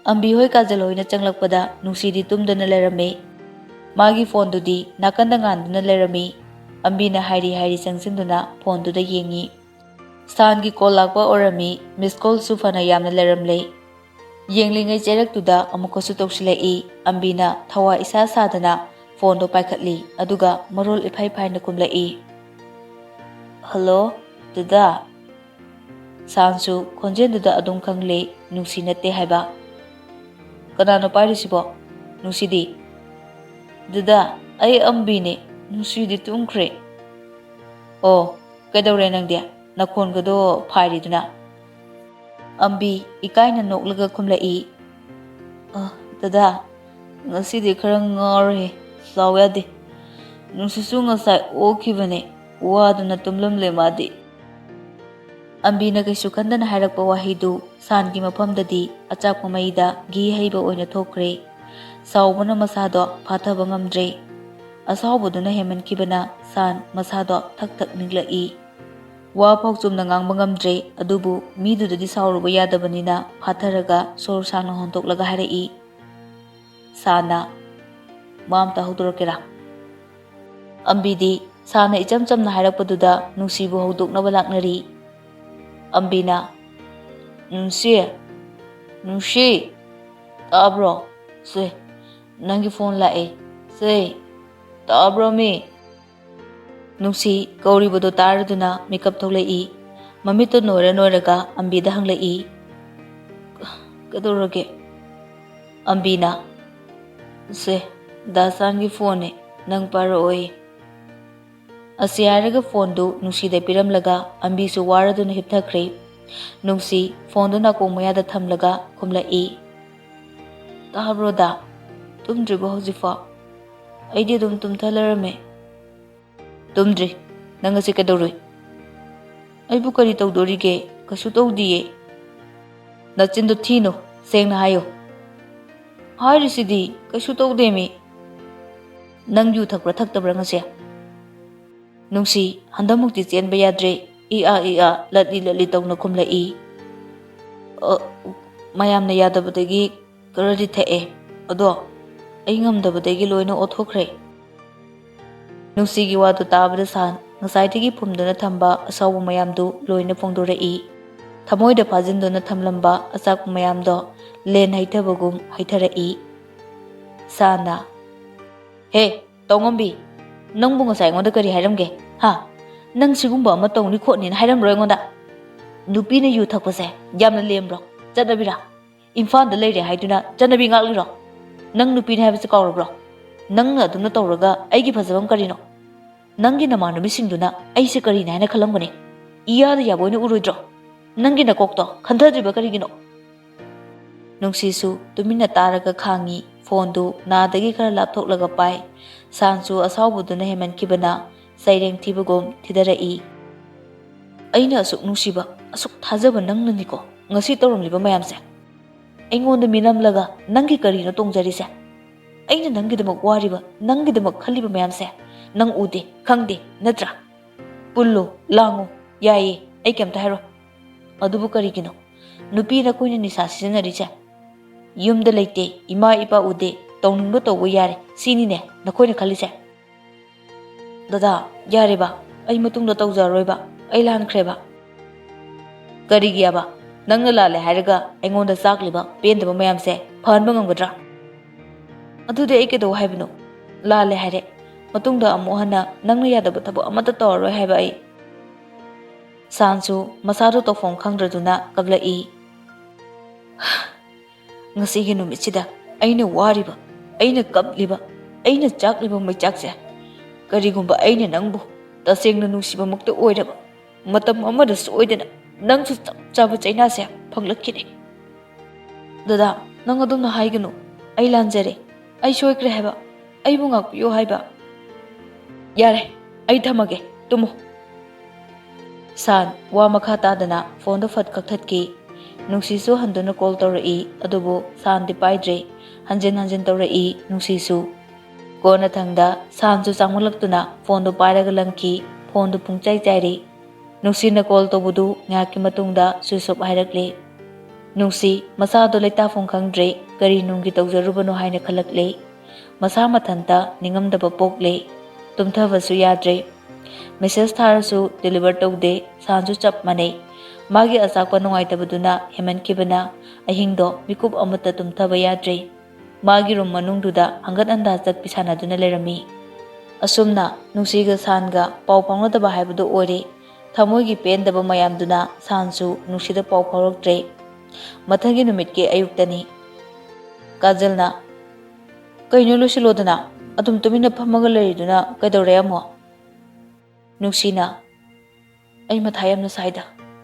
ꯑꯝꯕꯤ ꯍꯣꯏ ꯀꯥꯖꯜ ꯍꯣꯏꯅ ꯆꯪꯂꯛꯄꯗ ꯅꯨꯡꯁꯤꯗꯤ ꯇꯨꯝꯗꯅ ꯂꯩꯔꯝꯃꯤ꯫ ꯃꯥꯒꯤ ꯐꯣꯟꯗꯨꯗꯤ ꯅꯥꯀꯟꯗ ꯉꯥꯟꯗꯨꯅ ꯂꯩꯔꯝꯃꯤ꯫ ꯑꯝꯕꯤꯅ ꯍꯥꯏꯔꯤ ꯍꯥꯏꯔꯤ ꯆꯪꯁꯤꯟꯗꯨꯅ ꯐꯣꯟꯗꯨꯗ ꯌꯦꯡꯉꯤ꯫ ꯁꯥꯟꯒꯤ ꯀꯣꯜ ꯂꯥꯛꯄ ꯑꯣꯏꯔꯝꯃꯤ, ꯃꯤꯁ ꯀꯣꯜꯁꯨ ꯐꯅ ꯌꯥꯝꯅ ꯂꯩꯔꯝꯂꯦ꯫ ꯌꯦꯡꯂꯤꯉꯩ ꯆꯦꯔꯛꯇꯨꯗ ꯑꯃꯨꯛꯀꯁꯨ ꯇꯧꯁꯤꯜꯂꯛꯏ꯫ ꯑꯝꯕꯤꯅ ꯊꯋꯥ ꯏꯁꯥ ꯁꯥꯗꯅ ꯐꯣꯟꯗꯣ ꯄꯥꯏꯈꯠꯂꯤ, ꯑꯗꯨꯒ ꯃꯔꯣꯜ ꯏꯐꯥꯏ ꯐꯥꯏꯅ ꯈꯨꯝꯂꯛꯏ, "ꯍꯜꯂꯣ, ꯗꯗꯥ?" ꯁꯥꯟꯁꯨ ꯈꯣꯟꯖꯦꯜꯗꯨꯗ ꯑꯗꯨꯝ ꯈꯪꯂꯦ, ꯅꯨꯡꯁꯤ ꯅꯠꯇꯦ ꯍꯥꯏꯕ꯫ "ꯀꯅꯥꯅꯣ ꯄꯥꯏꯔꯤꯁꯤꯕꯣ? ꯅꯨꯡꯁꯤꯗꯤ?" "ꯗꯗꯥ, ꯑꯩ ꯑꯝꯕꯤꯅꯦ, ꯅꯨꯡꯁꯤꯗꯤ ꯇꯨꯝꯈ꯭ꯔꯦ"꯫ "ꯑꯣ, ꯀꯩꯗꯧꯔꯦ ꯅꯪꯗꯤ? ꯅꯈꯣꯟꯒꯗꯣ ꯐꯥꯏꯔꯤꯗꯨꯅ?" ꯑꯝꯕꯤ ꯏꯀꯥꯏꯅ ꯅꯣꯛꯂꯒ ꯈꯨꯝꯂꯛꯏ, "ꯑ, ꯗꯗꯥ, ꯉꯁꯤꯗꯤ ꯈꯔ ꯉꯥꯎꯔꯦ, ꯁꯥꯎ ꯌꯥꯗꯦ꯫ ꯅꯨꯡꯁꯤꯠꯁꯨ ꯉꯁꯥꯏ ꯑꯣꯛꯈꯤꯕꯅꯦ, ꯋꯥꯗꯨꯅ ꯇꯨꯝꯂꯝꯂꯦ ꯃꯥꯗꯤ"꯫ ꯑꯝꯕꯤꯅ ꯀꯩꯁꯨ ꯈꯟꯗꯅ ꯍꯥꯏꯔꯛꯄ ꯋꯥꯍꯩꯗꯨ ꯁꯥꯟꯒꯤ ꯃꯐꯝꯗꯗꯤ ꯑꯆꯥꯛꯄ ꯃꯩꯗ ꯘꯤ ꯍꯩꯕ ꯑꯣꯏꯅ ꯊꯣꯛꯈ꯭ꯔꯦ꯫ ꯁꯥꯎꯕꯅ ꯃꯁꯥꯗꯣ ꯐꯥꯊꯕ ꯉꯝꯗ꯭ꯔꯦ꯫ ꯑꯁꯥꯎꯕꯗꯨꯅ ꯍꯦꯟꯃꯟꯈꯤꯕꯅ ꯁꯥꯟ ꯃꯁꯥꯗꯣ ꯊꯛ ꯊꯛ ꯅꯤꯛꯂꯛꯏ꯫ ꯋꯥ ꯐꯥꯎ ꯆꯨꯝꯅ ꯉꯥꯡꯕ ꯉꯝꯗ꯭ꯔꯦ, ꯑꯗꯨꯕꯨ ꯃꯤꯗꯨꯗꯗꯤ ꯁꯥꯎꯔꯨꯕ ꯌꯥꯗꯕꯅꯤꯅ ꯐꯥꯊꯔꯒ ꯁꯣꯔ ꯁꯥꯡꯅ ꯍꯣꯟꯗꯣꯛꯂꯒ ꯍꯥꯏꯔꯛꯏ, ꯁꯥꯅ, "ꯃꯥ ꯑꯝꯇ ꯍꯧꯗꯣꯔꯛꯀꯦꯔꯥ?" ꯑꯝꯕꯤꯗꯤ ꯁꯥꯅ ꯏꯆꯝ ꯆꯝꯅ ꯍꯥꯏꯔꯛꯄꯗꯨꯗ ꯅꯨꯡꯁꯤꯕꯨ ꯍꯧꯗꯣꯛꯅꯕ ꯂꯥꯛꯅꯔꯤ꯫ ꯑꯝꯕꯤꯅ, "ꯅꯨꯡꯁꯤ, ꯅꯨꯡꯁꯤ, ꯇꯥꯕ꯭ꯔꯣ? ꯁꯦ, ꯅꯪꯒꯤ ꯐꯣꯟ ꯂꯥꯛꯑꯦ꯫ ꯁꯦ, ꯇꯥꯕ꯭ꯔꯣ ꯃꯤ?" ꯅꯨꯡꯁꯤ ꯀꯧꯔꯤꯕꯗꯣ ꯇꯥꯔꯗꯨꯅ ꯃꯤꯀꯞ ꯊꯣꯛꯂꯛꯏ꯫ ꯃꯃꯤꯠꯇꯣ ꯅꯣꯏꯔ ꯅꯣꯏꯔꯒ ꯑꯝꯕꯤꯗ ꯍꯪꯂꯛꯏ, "ꯀꯩꯗꯧꯔꯒꯦ?" ꯑꯝꯕꯤꯅ, "ꯁꯦ, ꯗꯥꯁꯥꯟꯒꯤ ꯐꯣꯟꯅꯦ, ꯅꯪ ꯄꯥꯏꯔꯛꯑꯣꯌꯦ꯫" ꯑꯁꯤ ꯍꯥꯏꯔꯒ ꯐꯣꯟꯗꯨ ꯅꯨꯡꯁꯤꯗ ꯄꯤꯔꯝꯂꯒ ꯑꯝꯕꯤꯁꯨ ꯋꯥꯔꯗꯨꯅ ꯍꯤꯞꯊꯈ꯭ꯔꯦ꯫ ꯅꯨꯡꯁꯤ ꯐꯣꯟꯗꯨ ꯅꯥꯀꯣꯡ ꯃꯌꯥꯗ ꯊꯝꯂꯒ ꯈꯨꯝꯂꯛꯏ, "ꯇꯥꯕ꯭ꯔꯣ ꯗꯥ? ꯇꯨꯝꯗ꯭ꯔꯤꯕꯣ ꯍꯧꯖꯤꯛꯐꯥꯎ? ꯑꯩꯗꯤ ꯑꯗꯨꯝ ꯇꯨꯝꯊ ꯂꯩꯔꯝꯃꯦ꯫" "ꯇꯨꯝꯗ꯭ꯔꯤ꯫ ꯅꯪ ꯉꯁꯤ ꯀꯩꯗꯧꯔꯨꯏ?" "ꯑꯩꯕꯨ ꯀꯔꯤ ꯇꯧꯗꯣꯔꯤꯒꯦ? ꯀꯩꯁꯨ ꯇꯧꯗꯤꯌꯦ꯫" "ꯅꯆꯤꯟꯗꯣ ꯊꯤꯅꯨ, ꯁꯦꯡꯅ ꯍꯥꯏꯌꯨ꯫" "ꯍꯥꯏꯔꯤꯁꯤꯗꯤ, ꯀꯩꯁꯨ ꯇꯧꯗꯦꯃꯤ꯫" "ꯅꯪ ꯌꯨ ꯊꯛꯄ꯭ꯔꯥ ꯊꯛꯇꯕ꯭ꯔꯥ ꯉꯁꯤ?" ꯅꯨꯡꯁꯤ ꯍꯟꯗꯛꯃꯨꯛꯇꯤ ꯆꯦꯟꯕ ꯌꯥꯗ꯭ꯔꯦ, ꯏ ꯑꯥ ꯏ ꯑꯥ ꯂꯠꯂꯤ ꯂꯠꯂꯤ ꯇꯧꯅ ꯈꯨꯝꯂꯛꯏ꯫ "ꯑ, ꯃꯌꯥꯝꯅ ꯌꯥꯗꯕꯗꯒꯤ ꯈꯔꯗꯤ ꯊꯛꯑꯦ, ꯑꯗꯣ ꯑꯩ ꯉꯝꯗꯕꯗꯒꯤ ꯂꯣꯏꯅ ꯑꯣꯊꯣꯛꯈ꯭ꯔꯦ꯫" ꯅꯨꯡꯁꯤꯒꯤ ꯋꯥꯗꯨ ꯇꯥꯕꯗ ꯁꯥꯟ ꯉꯁꯥꯏꯗꯒꯤ ꯐꯨꯝꯗꯨꯅ ꯊꯝꯕ ꯑꯁꯥꯎꯕ ꯃꯌꯥꯝꯗꯨ ꯂꯣꯏꯅ ꯐꯣꯡꯗꯣꯔꯛꯏ꯫ ꯊꯃꯣꯏꯗ ꯐꯥꯖꯤꯟꯗꯨꯅ ꯊꯝꯂꯝꯕ ꯑꯆꯥꯛꯄ ꯃꯌꯥꯝꯗꯣ ꯂꯦꯟ ꯍꯩꯊꯕꯒꯨꯝ ꯍꯩꯊꯔꯛꯏ꯫ ꯁꯥꯟꯅ, "ꯍꯦ, ꯇꯧꯉꯝꯕꯤ, ꯅꯪꯕꯨ ꯉꯁꯥꯏ ꯑꯩꯉꯣꯟꯗ ꯀꯔꯤ ꯍꯥꯏꯔꯝꯒꯦ? ꯍꯥ? ꯅꯪ ꯁꯤꯒꯨꯝꯕ ꯑꯃ ꯇꯧꯅꯤ ꯈꯣꯠꯅꯤꯅ ꯍꯥꯏꯔꯝꯕ꯭ꯔꯣ ꯑꯩꯉꯣꯟꯗ? ꯅꯨꯄꯤꯅ ꯌꯨ ꯊꯛꯄꯁꯦ ꯌꯥꯝꯅ ꯂꯦꯝꯕ꯭ꯔꯣ? ꯆꯠꯅꯕꯤꯔꯥ? ꯏꯝꯐꯥꯜꯗ ꯂꯩꯔꯦ ꯍꯥꯏꯗꯨꯅ ꯆꯠꯅꯕꯤ ꯉꯥꯛꯂꯤꯔꯣ? ꯅꯪ ꯅꯨꯄꯤꯅꯤ ꯍꯥꯏꯕꯁꯦ ꯀꯥꯎꯔꯕ꯭ꯔꯣ? ꯅꯪꯅ ꯑꯗꯨꯝꯅ ꯇꯧꯔꯒ ꯑꯩꯒꯤ ꯐꯖꯕ ꯀꯔꯤꯅꯣ? ꯅꯪꯒꯤ ꯅꯃꯥꯟꯅꯕꯤꯁꯤꯡꯗꯨꯅ ꯑꯩꯁꯦ ꯀꯔꯤꯅꯤ ꯍꯥꯏꯅ ꯈꯜꯂꯝꯒꯅꯤ? ꯏꯌꯥꯗ ꯌꯥꯕ ꯑꯣꯏꯅ ꯎꯔꯣꯏꯗ꯭ꯔꯣ? ꯅꯪꯒꯤ ꯅꯀꯣꯛꯇꯣ ꯈꯟꯊꯗ꯭ꯔꯤꯕ ꯀꯔꯤꯒꯤꯅꯣ?" ꯅꯨꯡꯁꯤꯁꯨ ꯇꯨꯃꯤꯟꯅ ꯇꯥꯔꯒ ꯈꯥꯡꯉꯤ꯫ ꯐꯣꯟꯗꯨ ꯅꯥꯗꯒꯤ ꯈꯔ ꯂꯥꯞꯊꯣꯛꯂꯒ ꯄꯥꯏ꯫ ꯁꯥꯟꯁꯨ ꯑꯁꯥꯎꯕꯗꯨꯅ ꯍꯦꯟꯃꯟꯈꯤꯕꯅ ꯁꯩꯔꯦꯡ ꯊꯤꯕꯒꯨꯝ ꯊꯤꯗꯔꯛꯏ꯫ "ꯑꯩꯅ ꯑꯁꯨꯛ ꯅꯨꯡꯁꯤꯕ, ꯑꯁꯨꯛ ꯊꯥꯖꯕ ꯅꯪꯅꯅꯤꯀꯣ ꯉꯁꯤ ꯇꯧꯔꯝꯂꯤꯕ ꯃꯌꯥꯝꯁꯦ꯫ ꯑꯩꯉꯣꯟꯗ ꯃꯤꯅꯝꯂꯒ ꯅꯪꯒꯤ ꯀꯔꯤꯅꯣ ꯇꯣꯡꯖꯔꯤꯁꯦ? ꯑꯩꯅ ꯅꯪꯒꯤꯗꯃꯛ ꯋꯥꯔꯤꯕ, ꯅꯪꯒꯤꯗꯃꯛ ꯈꯜꯂꯤꯕ ꯃꯌꯥꯝꯁꯦ ꯅꯪ ꯎꯗꯦ, ꯈꯪꯗꯦ, ꯅꯠꯇ꯭ꯔꯥ? ꯄꯨꯜꯂꯨ, ꯂꯥꯡꯉꯨ, ꯌꯥꯏꯌꯦ, ꯑꯩ ꯀꯩꯝꯇ ꯍꯥꯏꯔꯣꯏ꯫ ꯑꯗꯨꯕꯨ ꯀꯔꯤꯒꯤꯅꯣ ꯅꯨꯄꯤ ꯅꯈꯣꯏꯅ ꯅꯤꯁꯥ ꯁꯤꯖꯤꯟꯅꯔꯤꯁꯦ? ꯌꯨꯝꯗ ꯂꯩꯇꯦ, ꯏꯃꯥ ꯏꯄꯥ ꯎꯗꯦ, ꯇꯧꯅꯤꯡꯕ ꯇꯧꯕ ꯌꯥꯔꯦ, ꯁꯤꯅꯤꯅꯦ ꯅꯈꯣꯏꯅ ꯈꯜꯂꯤꯁꯦ? ꯗꯗꯥ, ꯌꯥꯔꯦꯕ, ꯑꯩ ꯃꯇꯨꯡꯗ ꯇꯧꯖꯔꯔꯣꯏꯕ, ꯑꯩ ꯂꯥꯟꯈ꯭ꯔꯦꯕ꯫ ꯀꯔꯤꯒꯤ ꯌꯥꯕ? ꯅꯪꯅ ꯂꯥꯜꯂꯦ ꯍꯥꯏꯔꯒ ꯑꯩꯉꯣꯟꯗ ꯆꯥꯛꯂꯤꯕ ꯄꯦꯟꯗꯕ ꯃꯌꯥꯝꯁꯦ ꯐꯍꯟꯕ ꯉꯝꯒꯗ꯭ꯔꯥ? ꯑꯗꯨꯗꯤ ꯑꯩ ꯀꯩꯗꯧ ꯍꯥꯏꯕꯅꯣ? ꯂꯥꯜꯂꯦ ꯍꯥꯏꯔꯦ, ꯃꯇꯨꯡꯗ ꯑꯃꯨꯛ ꯍꯟꯅ ꯅꯪꯅ ꯌꯥꯗꯕ ꯊꯕꯛ ꯑꯃꯠꯇ ꯇꯧꯔꯔꯣꯏ ꯍꯥꯏꯕ ꯑꯩ꯫ ꯁꯥꯟꯁꯨ ꯃꯁꯥꯗꯣ ꯇꯧꯐꯝ ꯈꯪꯗ꯭ꯔꯗꯨꯅ ꯀꯞꯂꯛꯏ꯫ ꯉꯁꯤꯒꯤ ꯅꯨꯃꯤꯠꯁꯤꯗ ꯑꯩꯅ ꯋꯥꯔꯤꯕ, ꯑꯩꯅ ꯀꯞꯂꯤꯕ, ꯑꯩꯅ ꯆꯥꯛꯂꯤꯕ ꯃꯩꯆꯥꯛꯁꯦ, ꯀꯔꯤꯒꯨꯝꯕ ꯑꯩꯅ ꯅꯪꯕꯨ ꯇꯁꯦꯡꯅ ꯅꯨꯡꯁꯤꯕꯃꯛꯇ ꯑꯣꯏꯔꯕ ꯃꯇꯝ ꯑꯃꯗ ꯁꯣꯏꯗꯅ ꯅꯪꯁꯨ ꯆꯞ ꯆꯥꯕ ꯆꯩꯅꯥꯁꯦ ꯐꯪꯂꯛꯈꯤꯅꯤ꯫ ꯗꯗꯥ, ꯅꯪ ꯑꯗꯨꯝꯅ ꯍꯥꯏꯒꯅꯨ꯫ ꯑꯩ ꯂꯥꯟꯖꯔꯦ꯫ ꯑꯩ ꯁꯣꯏꯈ꯭ꯔꯦ ꯍꯥꯏꯕ꯫ ꯑꯩꯕꯨ ꯉꯥꯛꯄꯤꯌꯨ ꯍꯥꯏꯕ꯫ ꯌꯥꯔꯦ, ꯑꯩ ꯊꯝꯃꯒꯦ꯫ ꯇꯨꯝꯃꯨ꯫ ꯁꯥꯟ ꯋꯥ ꯃꯈꯥ ꯇꯥꯗꯅ ꯐꯣꯟꯗꯣ ꯐꯠ ꯀꯛꯊꯠꯈꯤ꯫ ꯅꯨꯡꯁꯤꯁꯨ ꯍꯟꯗꯨꯅ ꯀꯣꯜ ꯇꯧꯔꯛꯏ, ꯑꯗꯨꯕꯨ ꯁꯥꯟꯗꯤ ꯄꯥꯏꯗ꯭ꯔꯦ꯫ ꯍꯟꯖꯤꯟ ꯍꯟꯖꯤꯟ ꯇꯧꯔꯛꯏ ꯅꯨꯡꯁꯤꯁꯨ꯫ ꯀꯣꯟꯅꯊꯪꯗ ꯁꯥꯟꯁꯨ ꯆꯥꯡꯃꯜꯂꯛꯇꯨꯅ ꯐꯣꯟꯗꯨ ꯄꯥꯏꯔꯒ ꯂꯪꯈꯤ꯫ ꯐꯣꯟꯗꯨ ꯄꯨꯡꯆꯥꯏ ꯆꯥꯏꯔꯤ꯫ ꯅꯨꯡꯁꯤꯅ ꯀꯣꯜ ꯇꯧꯕꯗꯨ ꯉꯥꯏꯍꯥꯛꯀꯤ ꯃꯇꯨꯡꯗ ꯁ꯭ꯋꯤꯆ ꯑꯣꯐ ꯍꯥꯏꯔꯛꯂꯦ꯫ ꯅꯨꯡꯁꯤ ꯃꯁꯥꯗꯣ ꯂꯩꯇꯥꯐꯝ ꯈꯪꯗ꯭ꯔꯦ꯫ ꯀꯔꯤ ꯅꯨꯡꯒꯤ ꯇꯧꯖꯔꯨꯕꯅꯣ ꯍꯥꯏꯅ ꯈꯜꯂꯛꯂꯦ꯫ ꯃꯁꯥ ꯃꯊꯟꯇ ꯅꯤꯡꯉꯝꯗꯕ ꯄꯣꯛꯂꯦ꯫ ꯇꯨꯝꯊꯕꯁꯨ ꯌꯥꯗ꯭ꯔꯦ꯫ ꯃꯦꯁꯦꯖ ꯊꯥꯔꯁꯨ ꯗꯦꯂꯤꯚꯔ ꯇꯧꯗꯦ꯫ ꯁꯥꯟꯁꯨ ꯆꯞ ꯃꯥꯟꯅꯩ꯫ ꯃꯥꯒꯤ ꯑꯆꯥꯛꯄ ꯅꯨꯡꯉꯥꯏꯇꯕꯗꯨꯅ ꯍꯦꯟꯃꯟꯈꯤꯕꯅ ꯑꯍꯤꯡꯗꯣ ꯃꯤꯀꯨꯞ ꯑꯃꯠꯇ ꯇꯨꯝꯊꯕ ꯌꯥꯗ꯭ꯔꯦ꯫ ꯃꯥꯒꯤ ꯔꯨꯝ ꯃꯅꯨꯡꯗꯨꯗ ꯍꯪꯒꯠ ꯍꯟꯗꯥ ꯆꯠꯄꯤ ꯁꯥꯟꯅꯗꯨꯅ ꯂꯩꯔꯝꯃꯤ꯫ ꯑꯁꯨꯝꯅ ꯅꯨꯡꯁꯤꯒ ꯁꯥꯟꯒ ꯄꯥꯎ ꯐꯥꯎꯅꯗꯕ ꯍꯥꯏꯕꯗꯨ ꯑꯣꯏꯔꯦ꯫ ꯊꯃꯣꯏꯒꯤ ꯄꯦꯟꯗꯕ ꯃꯌꯥꯝꯗꯨꯅ ꯁꯥꯟꯁꯨ ꯅꯨꯡꯁꯤꯗ ꯄꯥꯎ ꯐꯥꯎꯔꯛꯇ꯭ꯔꯦ꯫ ꯃꯊꯪꯒꯤ ꯅꯨꯃꯤꯠꯀꯤ ꯑꯌꯨꯛꯇꯅꯤ꯫ ꯀꯥꯖꯜꯅ, "ꯀꯩꯅꯣ ꯂꯣꯏꯁꯤꯜꯂꯣꯗꯅ, ꯑꯗꯨꯝ ꯇꯨꯃꯤꯟꯅ ꯐꯝꯃꯒ ꯂꯩꯔꯤꯗꯨꯅ ꯀꯩꯗꯧꯔꯦ ꯑꯃꯨꯛ?" ꯅꯨꯡꯁꯤꯅ, "ꯑꯩ ꯃꯊꯥ ꯌꯥꯝꯅ ꯁꯥꯏꯗ,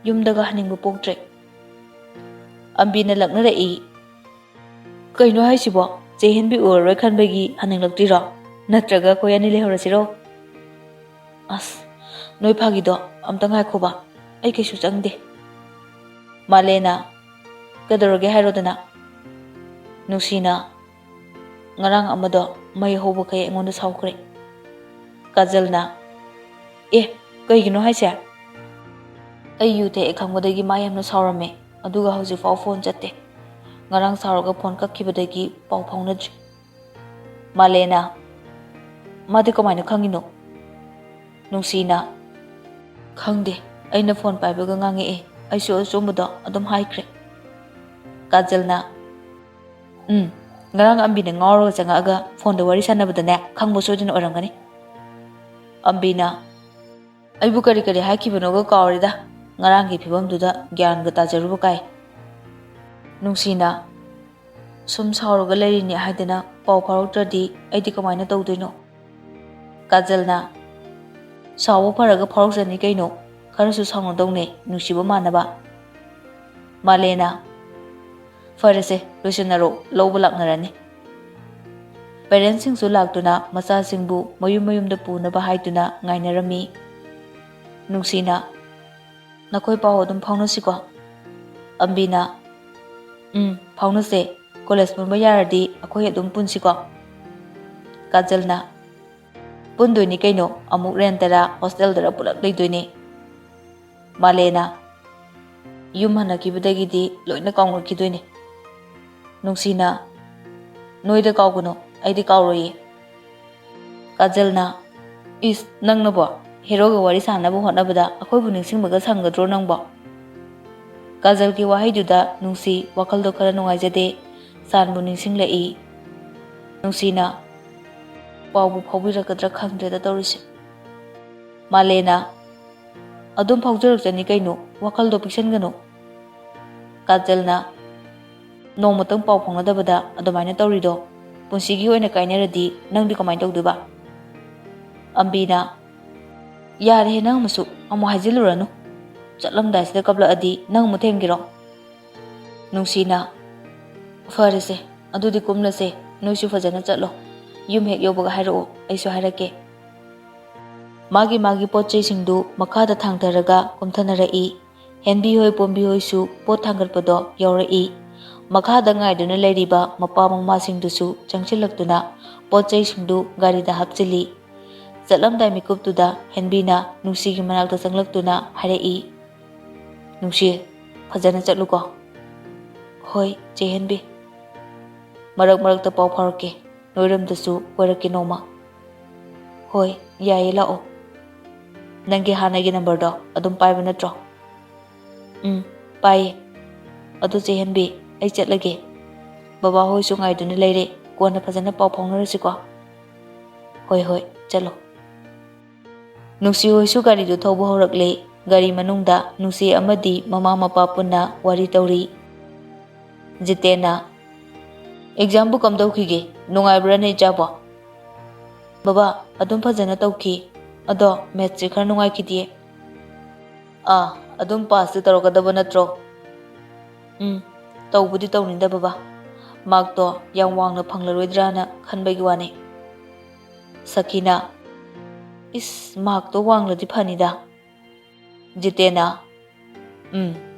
ꯌꯨꯝꯗꯒ ꯍꯟꯅꯤꯡꯕ ꯄꯣꯛꯇ꯭ꯔꯦ꯫" ꯑꯝꯕꯤꯅ ꯂꯛꯅꯔꯛꯏ, "ꯀꯩꯅꯣ ꯍꯥꯏꯁꯤꯕꯣ? ꯆꯦ ꯍꯦꯟꯕꯤ ꯎꯔꯔꯣꯏ ꯈꯟꯕꯒꯤ ꯍꯟꯅꯤꯡꯂꯛꯇ꯭ꯔꯤꯔꯣ? ꯅꯠꯇ꯭ꯔꯒ ꯑꯩꯈꯣꯏ ꯑꯅꯤ ꯂꯩꯍꯧꯔꯁꯤꯔꯣ?" "ꯑꯁ, ꯅꯣꯏ ꯐꯥꯒꯤꯗꯣ ꯑꯝꯇ ꯉꯥꯏꯈꯣꯕ, ꯑꯩ ꯀꯩꯁꯨ ꯆꯪꯗꯦ꯫" ꯃꯥꯂꯦꯅ, "ꯀꯩꯗꯧꯔꯒꯦ ꯍꯥꯏꯔꯣꯗꯅ?" ꯅꯨꯡꯁꯤꯅ, "ꯉꯔꯥꯡ ꯑꯃꯗꯣ ꯃꯩ ꯍꯧꯕꯈꯩ ꯑꯩꯉꯣꯟꯗ ꯁꯥꯎꯈ꯭ꯔꯦ꯫" ꯀꯥꯖꯜꯅ, "ꯑꯦ, ꯀꯩꯒꯤꯅꯣ ꯍꯥꯏꯁꯦ?" "ꯑꯩ ꯌꯨ ꯊꯛꯑꯦ ꯈꯪꯕꯗꯒꯤ ꯃꯥ ꯌꯥꯝꯅ ꯁꯥꯎꯔꯝꯃꯦ, ꯑꯗꯨꯒ ꯍꯧꯖꯤꯛꯐꯥꯎ ꯐꯣꯟ ꯆꯠꯇꯦ꯫ ꯉꯔꯥꯡ ꯁꯥꯎꯔꯒ ꯐꯣꯟ ꯀꯛꯈꯤꯕꯗꯒꯤ ꯄꯥꯎ ꯐꯥꯎꯅꯗ꯭ꯔꯤ꯫" ꯃꯥꯂꯦꯅ, "ꯃꯥꯗꯤ ꯀꯃꯥꯏꯅ ꯈꯪꯉꯤꯅꯣ?" ꯅꯨꯡꯁꯤꯅ, "ꯈꯪꯗꯦ, ꯑꯩꯅ ꯐꯣꯟ ꯄꯥꯏꯕꯒ ꯉꯥꯡꯉꯛꯑꯦ, ꯑꯩꯁꯨ ꯑꯆꯨꯝꯕꯗꯣ ꯑꯗꯨꯝ ꯍꯥꯏꯈ꯭ꯔꯦ꯫" ꯀꯥꯖꯜꯅ, "ꯎꯝ, ꯉꯔꯥꯡ ꯑꯝꯕꯤꯅ ꯉꯥꯎꯔꯒ ꯆꯪꯉꯛꯑꯒ ꯐꯣꯟꯗ ꯋꯥꯔꯤ ꯁꯥꯟꯅꯕꯗꯅꯦ ꯈꯪꯕ ꯁꯣꯏꯗꯅ ꯑꯣꯏꯔꯝꯒꯅꯤ꯫" ꯑꯝꯕꯤꯅ, "ꯑꯩꯕꯨ ꯀꯔꯤ ꯀꯔꯤ ꯍꯥꯏꯈꯤꯕꯅꯣꯒ ꯀꯥꯎꯔꯦꯗ, ꯉꯔꯥꯡꯒꯤ ꯐꯤꯕꯝꯗꯨꯗ ꯒ꯭ꯌꯥꯟꯒ ꯇꯥꯖꯔꯨꯕ ꯀꯥꯏ꯫" ꯅꯨꯡꯁꯤꯅ, "ꯁꯨꯝ ꯁꯥꯎꯔꯒ ꯂꯩꯔꯤꯅꯤ ꯍꯥꯏꯗꯅ ꯄꯥꯎ ꯐꯥꯎꯔꯛꯇ꯭ꯔꯗꯤ ꯑꯩꯗꯤ ꯀꯃꯥꯏꯅ ꯇꯧꯗꯣꯏꯅꯣ?" ꯀꯥꯖꯜꯅ, "ꯁꯥꯎꯕ ꯐꯔꯒ ꯐꯥꯎꯔꯛꯆꯅꯤ ꯀꯩꯅꯣ, ꯈꯔꯁꯨ ꯁꯥꯎꯅꯗꯧꯅꯦ ꯅꯨꯡꯁꯤꯕ ꯃꯥꯟꯅꯕ꯫" ꯃꯥꯂꯦꯅ, "ꯐꯔꯦꯁꯦ, ꯂꯣꯏꯁꯤꯟꯅꯔꯣ, ꯂꯧꯕ ꯂꯥꯛꯅꯔꯅꯤ꯫" ꯄꯦꯔꯦꯟꯁꯁꯤꯡꯁꯨ ꯂꯥꯛꯇꯨꯅ ꯃꯆꯥꯁꯤꯡꯕꯨ ꯃꯌꯨꯝ ꯃꯌꯨꯝꯗ ꯄꯨꯅꯕ ꯍꯥꯏꯗꯨꯅ ꯉꯥꯏꯅꯔꯝꯃꯤ꯫ ꯅꯨꯡꯁꯤꯅ, "ꯅꯈꯣꯏ ꯄꯥꯎ ꯑꯗꯨꯝ ꯐꯥꯎꯅꯁꯤꯀꯣ꯫" ꯑꯝꯕꯤꯅ, "ꯎꯝ, ꯐꯥꯎꯅꯁꯦ꯫ ꯀꯣꯂꯦꯖ ꯄꯨꯟꯕ ꯌꯥꯔꯗꯤ ꯑꯩꯈꯣꯏ ꯑꯗꯨꯝ ꯄꯨꯟꯁꯤꯀꯣ꯫" ꯀꯥꯖꯜꯅ, "ꯄꯨꯟꯗꯣꯏꯅꯤ ꯀꯩꯅꯣ, ꯑꯃꯨꯛ ꯔꯦꯟꯇꯔ ꯍꯣꯁꯇꯦꯜꯗꯔ ꯄꯨꯂꯞ ꯂꯩꯗꯣꯏꯅꯤ꯫" ꯃꯥꯂꯦꯅ, "ꯌꯨꯝ ꯍꯟꯅꯈꯤꯕꯗꯒꯤꯗꯤ ꯂꯣꯏꯅ ꯀꯥꯎꯅꯈꯤꯗꯣꯏꯅꯤ꯫" ꯅꯨꯡꯁꯤꯅ, "ꯅꯣꯏꯗ ꯀꯥꯎꯒꯅꯨ, ꯑꯩꯗꯤ ꯀꯥꯎꯔꯣꯏꯌꯦ꯫" ꯀꯥꯖꯜꯅ, "ꯏꯁ, ꯅꯪꯅꯕꯣ ꯍꯦꯔꯣꯒ ꯋꯥꯔꯤ ꯁꯥꯟꯅꯕ ꯍꯣꯠꯅꯕꯗ ꯑꯩꯈꯣꯏꯕꯨ ꯅꯤꯡꯁꯤꯡꯕꯒ ꯁꯪꯒꯗ꯭ꯔꯣ ꯅꯪꯕꯣ?" ꯀꯥꯖꯜꯒꯤ ꯋꯥꯍꯩꯗꯨꯗ ꯅꯨꯡꯁꯤ ꯋꯥꯈꯜꯗꯣ ꯈꯔ ꯅꯨꯡꯉꯥꯏꯖꯗꯦ꯫ ꯁꯥꯟꯕꯨ ꯅꯤꯡꯁꯤꯡꯂꯛꯏ꯫ ꯅꯨꯡꯁꯤꯅ, "ꯄꯥꯎꯕꯨ ꯐꯥꯎꯕꯤꯔꯛꯀꯗ꯭ꯔꯥ ꯈꯪꯗ꯭ꯔꯦꯗ ꯇꯧꯔꯤꯁꯦ꯫" ꯃꯥꯂꯦꯅ, "ꯑꯗꯨꯝ ꯐꯥꯎꯖꯔꯛꯆꯅꯤ ꯀꯩꯅꯣ, ꯋꯥꯈꯜꯗꯣ ꯄꯤꯛꯁꯟꯒꯅꯨ꯫" ꯀꯥꯖꯜꯅ, "ꯅꯣꯡꯃꯇꯪ ꯄꯥꯎ ꯐꯥꯎꯅꯗꯕꯗ ꯑꯗꯨꯃꯥꯏꯅ ꯇꯧꯔꯤꯗꯣ, ꯄꯨꯟꯁꯤꯒꯤ ꯑꯣꯏꯅ ꯀꯥꯏꯅꯔꯗꯤ ꯅꯪꯗꯤ ꯀꯃꯥꯏꯅ ꯇꯧꯗꯣꯏꯕ?" ꯑꯝꯕꯤꯅ, "ꯌꯥꯔꯦꯍꯦ, ꯅꯪ ꯑꯃꯁꯨ ꯑꯃꯨꯛ ꯍꯥꯏꯖꯤꯜꯂꯨꯔꯅꯨ꯫ ꯆꯠꯂꯝꯗꯥꯏꯁꯤꯗ ꯀꯞꯂꯛꯑꯗꯤ ꯅꯪ ꯑꯃꯨꯛ ꯊꯦꯝꯒꯦꯔꯣ?" ꯅꯨꯡꯁꯤꯅ, "ꯐꯔꯦꯁꯦ, ꯑꯗꯨꯗꯤ ꯀꯨꯝꯂꯁꯦ, ꯅꯣꯏꯁꯨ ꯐꯖꯅ ꯆꯠꯂꯣ꯫ ꯌꯨꯝ ꯍꯦꯛ ꯌꯧꯕꯒ ꯍꯥꯏꯔꯛꯑꯣ, ꯑꯩꯁꯨ ꯍꯥꯏꯔꯛꯀꯦ꯫" ꯃꯥꯒꯤ ꯃꯥꯒꯤ ꯄꯣꯠ ꯆꯩꯁꯤꯡꯗꯨ ꯃꯈꯥꯗ ꯊꯥꯡꯊꯔꯒ ꯀꯨꯝꯊꯅꯔꯛꯏ꯫ ꯍꯦꯟꯕꯤ ꯍꯣꯏ ꯄꯣꯝꯕꯤ ꯍꯣꯏꯁꯨ ꯄꯣꯠ ꯊꯥꯡꯒꯠꯄꯗꯣ ꯌꯧꯔꯛꯏ꯫ ꯃꯈꯥꯗ ꯉꯥꯏꯗꯨꯅ ꯂꯩꯔꯤꯕ ꯃꯄꯥ ꯃꯃꯥꯁꯤꯡꯗꯨꯁꯨ ꯆꯪꯁꯤꯜꯂꯛꯇꯨꯅ ꯄꯣꯠ ꯆꯩꯁꯤꯡꯗꯨ ꯒꯥꯔꯤꯗ ꯍꯥꯞꯆꯤꯜꯂꯤ꯫ ꯆꯠꯂꯝꯗꯥꯏ ꯃꯤꯀꯨꯞꯇꯨꯗ ꯍꯦꯟꯕꯤꯅ ꯅꯨꯡꯁꯤꯒꯤ ꯃꯅꯥꯛꯇ ꯆꯪꯂꯛꯇꯨꯅ ꯍꯥꯏꯔꯛꯏ, "ꯅꯨꯡꯁꯤ, ꯐꯖꯅ ꯆꯠꯂꯨꯀꯣ꯫" "ꯍꯣꯏ, ꯆꯦ ꯍꯦꯟꯕꯤ꯫ ꯃꯔꯛ ꯃꯔꯛꯇ ꯄꯥꯎ ꯐꯥꯎꯔꯛꯀꯦ꯫" ꯅꯣꯏꯔꯣꯝꯗꯁꯨ ꯀꯣꯏꯔꯛꯀꯦ ꯅꯣꯡꯃ꯫ ꯍꯣꯏ, ꯌꯥꯏꯌꯦ, ꯂꯥꯛꯑꯣ꯫ ꯅꯪꯒꯤ ꯍꯥꯟꯅꯒꯤ ꯅꯝꯕꯔꯗꯣ ꯑꯗꯨꯝ ꯄꯥꯏꯕ ꯅꯠꯇ꯭ꯔꯣ? ꯎꯝ, ꯄꯥꯏꯌꯦ꯫ ꯑꯗꯨ ꯆꯦ ꯍꯦꯟꯕꯤ, ꯑꯩ ꯆꯠꯂꯒꯦ꯫ ꯕꯕꯥ ꯍꯣꯏꯁꯨ ꯉꯥꯏꯗꯨꯅ ꯂꯩꯔꯦ꯫ ꯀꯣꯟꯅ ꯐꯖꯅ ꯄꯥꯎ ꯐꯥꯎꯅꯔꯁꯤꯀꯣ꯫ ꯍꯣꯏ, ꯍꯣꯏ, ꯆꯠꯂꯣ꯫ ꯅꯨꯡꯁꯤ ꯍꯣꯏꯁꯨ ꯒꯥꯔꯤꯗꯨ ꯊꯧꯕ ꯍꯧꯔꯛꯂꯦ꯫ ꯒꯥꯔꯤ ꯃꯅꯨꯡꯗ ꯅꯨꯡꯁꯤ ꯑꯃꯗꯤ ꯃꯃꯥ ꯃꯄꯥ ꯄꯨꯟꯅ ꯋꯥꯔꯤ ꯇꯧꯔꯤ꯫ ꯖꯤꯇꯦꯟꯅ, "ꯑꯦꯛꯖꯥꯝꯕꯨ ꯀꯝꯗꯧꯈꯤꯒꯦ? ꯅꯨꯡꯉꯥꯏꯕ꯭ꯔꯥꯅꯦ ꯏꯆꯥꯕꯣ?" "ꯕꯕꯥ, ꯑꯗꯨꯝ ꯐꯖꯅ ꯇꯧꯈꯤ꯫ ꯑꯗꯣ ꯃꯦꯠꯁꯁꯦ ꯈꯔ ꯅꯨꯡꯉꯥꯏꯈꯤꯗꯦ꯫" "ꯑꯥ, ꯑꯗꯨꯝ ꯄꯥꯁꯇꯤ ꯇꯧꯔꯛꯀꯗꯕ ꯅꯠꯇ꯭ꯔꯣ?" "ꯎꯝ, ꯇꯧꯕꯨꯗꯤ ꯇꯧꯅꯤꯗ ꯕꯕꯥ꯫ ꯃꯥꯔꯛꯇꯣ ꯌꯥꯝ ꯋꯥꯡꯅ ꯐꯪꯂꯔꯣꯏꯗ꯭ꯔꯥꯅ ꯈꯟꯕꯒꯤ ꯋꯥꯅꯤ꯫" ꯁꯈꯤꯅ, "ꯏꯁ, ꯃꯥꯔꯛꯇꯣ ꯋꯥꯡꯂꯗꯤ ꯐꯅꯤꯗ꯫" ꯖꯤꯇꯦꯟꯅ, "ꯎꯝ,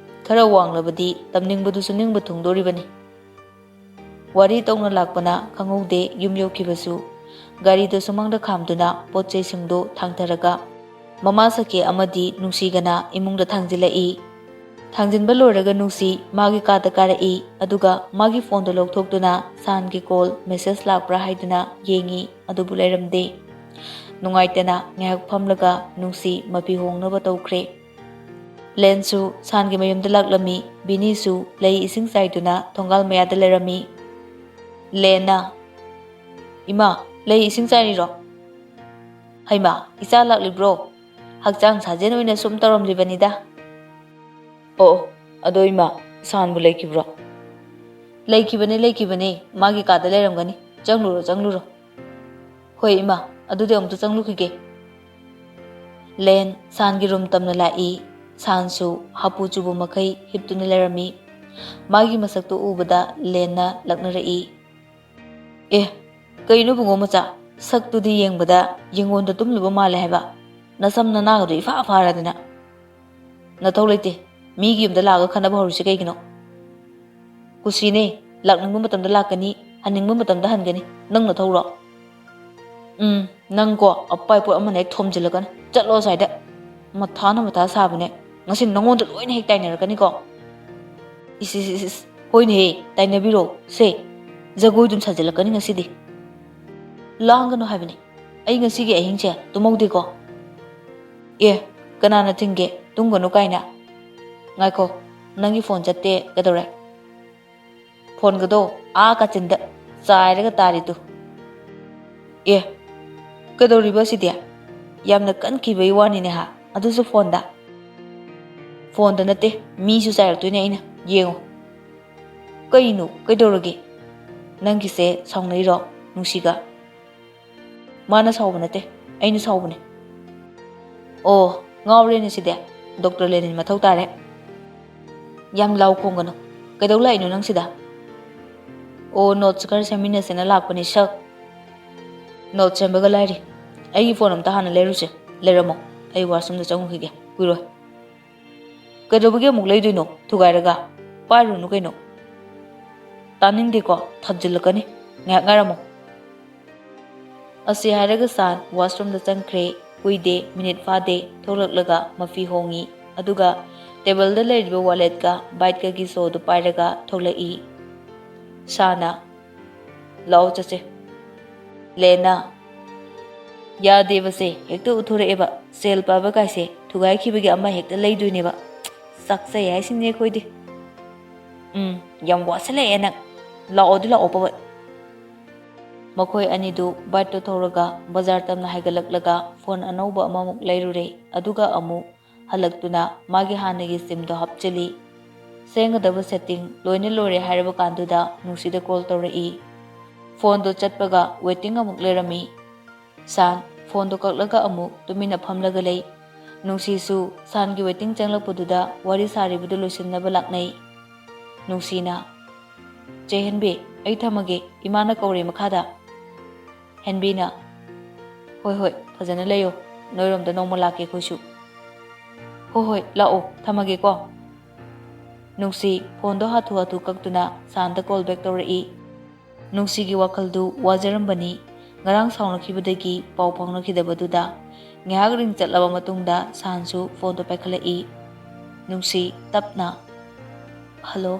ꯈꯔ ꯋꯥꯡꯂꯕꯗꯤ ꯇꯝꯅꯤꯡꯕꯗꯨꯁꯨ ꯅꯤꯡꯕ ꯊꯨꯡꯗꯣꯔꯤꯕꯅꯤ꯫" ꯋꯥꯔꯤ ꯇꯧꯅ ꯂꯥꯛꯄꯅ ꯈꯪꯍꯧꯗꯦ ꯌꯨꯝ ꯌꯧꯈꯤꯕꯁꯨ꯫ ꯒꯥꯔꯤꯗꯨ ꯁꯨꯃꯥꯡꯗ ꯈꯥꯝꯗꯨꯅ ꯄꯣꯠ ꯆꯩꯁꯤꯡꯗꯨ ꯊꯥꯡꯊꯔꯒ ꯃꯃꯥ ꯁꯈꯤ ꯑꯃꯗꯤ ꯅꯨꯡꯁꯤꯒꯅ ꯏꯃꯨꯡꯗ ꯊꯥꯡꯖꯤꯜꯂꯛꯏ꯫ ꯊꯥꯡꯖꯤꯟꯕ ꯂꯣꯏꯔꯒ ꯅꯨꯡꯁꯤ ꯃꯥꯒꯤ ꯀꯥꯗ ꯀꯥꯔꯛꯏ, ꯑꯗꯨꯒ ꯃꯥꯒꯤ ꯐꯣꯟꯗꯨ ꯂꯧꯊꯣꯛꯇꯨꯅ ꯁꯥꯟꯒꯤ ꯀꯣꯜ ꯃꯦꯁꯦꯖ ꯂꯥꯛꯄ꯭ꯔꯥ ꯍꯥꯏꯗꯨꯅ ꯌꯦꯡꯉꯤ, ꯑꯗꯨꯕꯨ ꯂꯩꯔꯝꯗꯦ꯫ ꯅꯨꯡꯉꯥꯏꯇꯅ ꯉꯥꯏꯍꯥꯛ ꯐꯝꯂꯒ ꯅꯨꯡꯁꯤ ꯃꯄꯤ ꯍꯣꯡꯅꯕ ꯇꯧꯈ꯭ꯔꯦ꯫ ꯂꯦꯟꯁꯨ ꯁꯥꯟꯒꯤ ꯃꯌꯨꯝꯗ ꯂꯥꯛꯂꯝꯃꯤ꯫ ꯕꯤꯅꯤꯁꯨ ꯂꯩ ꯏꯁꯤꯡ ꯆꯥꯏꯗꯨꯅ ꯊꯣꯡꯒꯥꯜ ꯃꯌꯥꯗ ꯂꯩꯔꯝꯃꯤ꯫ ꯂꯦꯟꯅ, "ꯏꯃꯥ, ꯂꯩ ꯏꯁꯤꯡ ꯆꯥꯏꯔꯤꯔꯣ? ꯍꯩꯃꯥ, ꯏꯆꯥ ꯂꯥꯛꯂꯤꯕ꯭ꯔꯣ? ꯍꯛꯆꯥꯡ ꯁꯥꯖꯦꯜ ꯑꯣꯏꯅ ꯁꯨꯝ ꯇꯧꯔꯝꯂꯤꯕꯅꯤꯗ꯫" "ꯑꯣ, ꯑꯗꯣ ꯏꯃꯥ, ꯁꯥꯟꯕꯨ ꯂꯩꯈꯤꯕ꯭ꯔꯣ?" "ꯂꯩꯈꯤꯕꯅꯦ, ꯂꯩꯈꯤꯕꯅꯦ, ꯃꯥꯒꯤ ꯀꯥꯗ ꯂꯩꯔꯝꯒꯅꯤ꯫ ꯆꯪꯂꯨꯔꯣ, ꯆꯪꯂꯨꯔꯣ꯫" "ꯍꯣꯏ ꯏꯃꯥ, ꯑꯗꯨꯗꯤ ꯑꯃꯨꯛꯇ ꯆꯪꯂꯨꯈꯤꯒꯦ꯫" ꯂꯦꯟ ꯁꯥꯟꯒꯤ ꯔꯨꯝ ꯇꯝꯅ ꯂꯥꯛꯏ꯫ ꯁꯥꯟꯁꯨ ꯍꯥꯄꯨ ꯆꯨꯕ ꯃꯈꯩ ꯍꯤꯞꯇꯨꯅ ꯂꯩꯔꯝꯃꯤ꯫ ꯃꯥꯒꯤ ꯃꯁꯛꯇꯨ ꯎꯕꯗ ꯂꯦꯟꯅ ꯂꯛꯅꯔꯛꯏ꯫ "ꯑꯦ, ꯀꯩꯅꯣ ꯕꯨꯡꯉꯣ ꯃꯆꯥ, ꯁꯛꯇꯨꯗꯤ ꯌꯦꯡꯕꯗ ꯌꯦꯡꯉꯣꯟꯗ ꯇꯨꯝꯂꯨꯕ ꯃꯥꯜꯂꯦ ꯍꯥꯏꯕ꯫ ꯅꯁꯝ ꯅꯅꯥꯒꯗꯣ ꯏꯐꯥ ꯐꯥꯔꯗꯅ꯫ ꯅꯊꯧ ꯂꯩꯇꯦ, ꯃꯤꯒꯤ ꯌꯨꯝꯗ ꯂꯥꯛꯑꯒ ꯈꯠꯅꯕ ꯍꯧꯔꯤꯁꯦ ꯀꯩꯒꯤꯅꯣ?" "ꯀꯨꯁꯤꯅꯦ, ꯂꯥꯛꯅꯤꯡꯕ ꯃꯇꯝꯗ ꯂꯥꯛꯀꯅꯤ, ꯍꯟꯅꯤꯡꯕ ꯃꯇꯝꯗ ꯍꯟꯒꯅꯤ, ꯅꯪ ꯅꯊꯧꯔꯣ?" "ꯎꯝ, ꯅꯪꯀꯣ, ꯑꯄꯥꯏ ꯄꯣꯠ ꯑꯃꯅ ꯍꯦꯛ ꯊꯣꯝꯖꯤꯜꯂꯛꯀꯅꯤ꯫ ꯆꯠꯂꯣ ꯑꯁ꯭ꯋꯥꯏꯗ꯫ ꯃꯊꯥꯅ ꯃꯊꯥ ꯁꯥꯕꯅꯦ꯫ ꯉꯁꯤ ꯅꯉꯣꯟꯗ ꯂꯣꯏꯅ ꯍꯦꯛ ꯇꯥꯏꯅꯔꯛꯀꯅꯤꯀꯣ꯫" "ꯏꯁ, ꯏꯁ, ꯏꯁ, ꯏꯁ꯫ ꯍꯣꯏꯅꯦꯍꯦ, ꯇꯥꯏꯅꯕꯤꯔꯣ꯫ ꯁꯦ, ꯖꯒꯣꯏꯗꯨꯝ ꯁꯥꯖꯤꯜꯂꯛꯀꯅꯤ ꯉꯁꯤꯗꯤ꯫" ꯂꯥꯡꯒꯅꯨ ꯍꯥꯏꯕꯅꯤ꯫ ꯑꯩ ꯉꯁꯤꯒꯤ ꯑꯍꯤꯡꯁꯦ ꯇꯨꯝꯍꯧꯗꯦꯀꯣ꯫ ꯑꯦ, ꯀꯅꯥꯅ ꯊꯤꯡꯒꯦ ꯇꯨꯝꯒꯅꯨ ꯀꯥꯏꯅ? ꯉꯥꯏꯈꯣ, ꯅꯪꯒꯤ ꯐꯣꯟ ꯆꯠꯇꯦ ꯀꯩꯗꯧꯔꯦ? ꯐꯣꯟꯒꯗꯣ ꯑꯥ ꯀꯥꯆꯤꯟꯗ ꯆꯥꯏꯔꯒ ꯇꯥꯔꯤꯗꯨ꯫ ꯑꯦ, ꯀꯩꯗꯧꯔꯤꯕ ꯁꯤꯗꯤ? ꯌꯥꯝꯅ ꯀꯟꯈꯤꯕꯒꯤ ꯋꯥꯅꯤꯅꯦ ꯍꯥ, ꯑꯗꯨꯁꯨ ꯐꯣꯟꯗ? ꯐꯣꯟꯗ ꯅꯠꯇꯦ, ꯃꯤꯁꯨ ꯆꯥꯏꯔꯛꯇꯣꯏꯅꯦ ꯑꯩꯅ, ꯌꯦꯡꯉꯣ꯫ ꯀꯩꯅꯣ, ꯀꯩꯗꯧꯔꯒꯦ? ꯅꯪꯒꯤꯁꯦ ꯁꯥꯎꯅꯩꯔꯣ ꯅꯨꯡꯁꯤꯒ? ꯃꯥꯅ ꯁꯥꯎꯕ ꯅꯠꯇꯦ, ꯑꯩꯅ ꯁꯥꯎꯕꯅꯦ꯫ ꯑꯣ, ꯉꯥꯎꯔꯦꯅꯦ ꯁꯤꯗꯤ꯫ ꯗꯣꯛꯇꯔ ꯂꯦꯅꯤꯟ ꯃꯊꯧ ꯇꯥꯔꯦ꯫ ꯌꯥꯝ ꯂꯥꯎ ꯈꯣꯡꯒꯅꯨ꯫ ꯀꯩꯗꯧ ꯂꯥꯛꯏꯅꯣ ꯅꯪ ꯁꯤꯗ? ꯑꯣ, ꯅꯣꯠꯁ ꯈꯔ ꯁꯦꯝꯃꯤꯟꯅꯁꯦꯅ ꯂꯥꯛꯄꯅꯤ ꯁꯛ꯫ ꯅꯣꯠꯁ ꯁꯦꯝꯕꯒ ꯂꯥꯏꯔꯤ꯫ ꯑꯩꯒꯤ ꯐꯣꯟ ꯑꯝꯇ ꯍꯥꯟꯅ ꯂꯩꯔꯨꯁꯦ꯫ ꯂꯩꯔꯝꯃꯣ, ꯑꯩ ꯋꯥꯁꯔꯨꯝꯗ ꯆꯪꯉꯨꯈꯤꯒꯦ, ꯀꯨꯏꯔꯣꯏ꯫ ꯀꯩꯗꯧꯕꯒꯤ ꯑꯃꯨꯛ ꯂꯩꯗꯣꯏꯅꯣ ꯊꯨꯒꯥꯏꯔꯒ? ꯄꯥꯏꯔꯨꯅꯨ ꯀꯩꯅꯣ꯫ ꯇꯥꯅꯤꯡꯗꯦꯀꯣ, ꯊꯥꯖꯤꯜꯂꯛꯀꯅꯤ꯫ ꯉꯥꯏꯍꯥꯛ ꯉꯥꯏꯔꯝꯃꯣ꯫ ꯑꯁꯤ ꯍꯥꯏꯔꯒ ꯁꯥꯟ ꯋꯥꯁꯔꯨꯝꯗ ꯆꯪꯈ꯭ꯔꯦ꯫ ꯀꯨꯏꯗꯦ, ꯃꯤꯅꯤꯠ ꯐꯥꯗꯦ, ꯊꯣꯛꯂꯛꯂꯒ ꯃꯐꯤ ꯍꯣꯡꯉꯤ꯫ ꯑꯗꯨꯒ ꯇꯦꯕꯜꯗ ꯂꯩꯔꯤꯕ ꯋꯥꯂꯦꯠꯀ ꯕꯥꯏꯠꯀꯒꯤ ꯁꯣꯗꯨ ꯄꯥꯏꯔꯒ ꯊꯣꯛꯂꯛꯏ꯫ ꯁꯥꯅ, "ꯂꯥꯛꯑꯣ ꯆꯠꯁꯦ꯫" ꯂꯦꯅ, "ꯌꯥꯗꯦꯕꯁꯦ, ꯍꯦꯛꯇ ꯎꯠꯊꯣꯔꯛꯑꯦꯕ꯫ ꯁꯦꯜ ꯄꯥꯏꯕ ꯀꯥꯏꯁꯦ ꯊꯨꯒꯥꯏꯈꯤꯕꯒꯤ ꯑꯃ ꯍꯦꯛꯇ ꯂꯩꯗꯣꯏꯅꯦꯕ꯫ ꯆꯥꯛꯆꯩ ꯍꯥꯏꯁꯤꯅꯦ ꯑꯩꯈꯣꯏꯗꯤ꯫ ꯎꯝ, ꯌꯥꯝ ꯋꯥꯁꯤꯜꯂꯛꯑꯦ ꯅꯪ꯫ ꯂꯥꯛꯑꯣꯗꯤ ꯂꯥꯛꯑꯣ ꯄꯕꯠ꯫" ꯃꯈꯣꯏ ꯑꯅꯤꯗꯨ ꯕꯥꯏꯠꯇꯨ ꯊꯧꯔꯒ ꯕꯖꯥꯔ ꯇꯝꯅ ꯍꯥꯏꯒꯠꯂꯛꯂꯒ ꯐꯣꯟ ꯑꯅꯧꯕ ꯑꯃꯃꯨꯛ ꯂꯩꯔꯨꯔꯦ꯫ ꯑꯗꯨꯒ ꯑꯃꯨꯛ ꯍꯜꯂꯛꯇꯨꯅ ꯃꯥꯒꯤ ꯍꯥꯟꯅꯒꯤ ꯁꯤꯝꯗꯣ ꯍꯥꯞꯆꯤꯜꯂꯤ꯫ ꯁꯦꯝꯒꯗꯕ ꯁꯦꯠꯇꯤꯡ ꯂꯣꯏꯅ ꯂꯣꯏꯔꯦ ꯍꯥꯏꯔꯕ ꯀꯥꯟꯗꯨꯗ ꯅꯨꯡꯁꯤꯗ ꯀꯣꯜ ꯇꯧꯔꯛꯏ꯫ ꯐꯣꯟꯗꯣ ꯆꯠꯄꯒ ꯋꯦꯇꯤꯡ ꯑꯃꯨꯛ ꯂꯩꯔꯝꯃꯤ꯫ ꯁꯥꯟ ꯐꯣꯟꯗꯣ ꯀꯛꯂꯒ ꯑꯃꯨꯛ ꯇꯨꯃꯤꯟꯅ ꯐꯝꯂꯒ ꯂꯩ꯫ ꯅꯨꯡꯁꯤꯁꯨ ꯁꯥꯟꯒꯤ ꯋꯦꯇꯤꯡ ꯆꯪꯂꯛꯄꯗꯨꯗ ꯋꯥꯔꯤ ꯁꯥꯔꯤꯕꯗꯨ ꯂꯣꯏꯁꯤꯟꯅꯕ ꯂꯥꯛꯅꯩ꯫ ꯅꯨꯡꯁꯤꯅ, "ꯆꯦ ꯍꯦꯟꯕꯤ, ꯑꯩ ꯊꯝꯃꯒꯦ, ꯏꯃꯥꯅ ꯀꯧꯔꯦ ꯃꯈꯥꯗ꯫" ꯍꯦꯟꯕꯤꯅ, "ꯍꯣꯏ ꯍꯣꯏ, ꯐꯖꯅ ꯂꯩꯌꯣ, ꯅꯣꯏꯔꯣꯝꯗ ꯅꯣꯡꯃ ꯂꯥꯛꯀꯦ ꯑꯩꯈꯣꯏꯁꯨ꯫" "ꯍꯣꯏ ꯍꯣꯏ, ꯂꯥꯛꯑꯣ, ꯊꯝꯃꯒꯦꯀꯣ꯫" ꯅꯨꯡꯁꯤ ꯐꯣꯟꯗꯣ ꯍꯥꯊꯨ ꯍꯥꯊꯨ ꯀꯛꯇꯨꯅ ꯁꯥꯟꯗ ꯀꯣꯜ ꯕꯦꯛ ꯇꯧꯔꯛꯏ꯫ ꯅꯨꯡꯁꯤꯒꯤ ꯋꯥꯈꯜꯗꯨ ꯋꯥꯖꯔꯝꯕꯅꯤ꯫ ꯉꯔꯥꯡ ꯁꯥꯎꯅꯈꯤꯕꯗꯒꯤ ꯄꯥꯎ ꯐꯥꯎꯅꯈꯤꯗꯕꯗꯨꯗ꯫ ꯉꯥꯏꯍꯥꯛ ꯔꯤꯡ ꯆꯠꯂꯕ ꯃꯇꯨꯡꯗ ꯁꯥꯟꯁꯨ ꯐꯣꯟꯗꯣ ꯄꯥꯏꯈꯠꯂꯛꯏ꯫ ꯅꯨꯡꯁꯤ ꯇꯞꯅ, "ꯍꯜꯂꯣ꯫"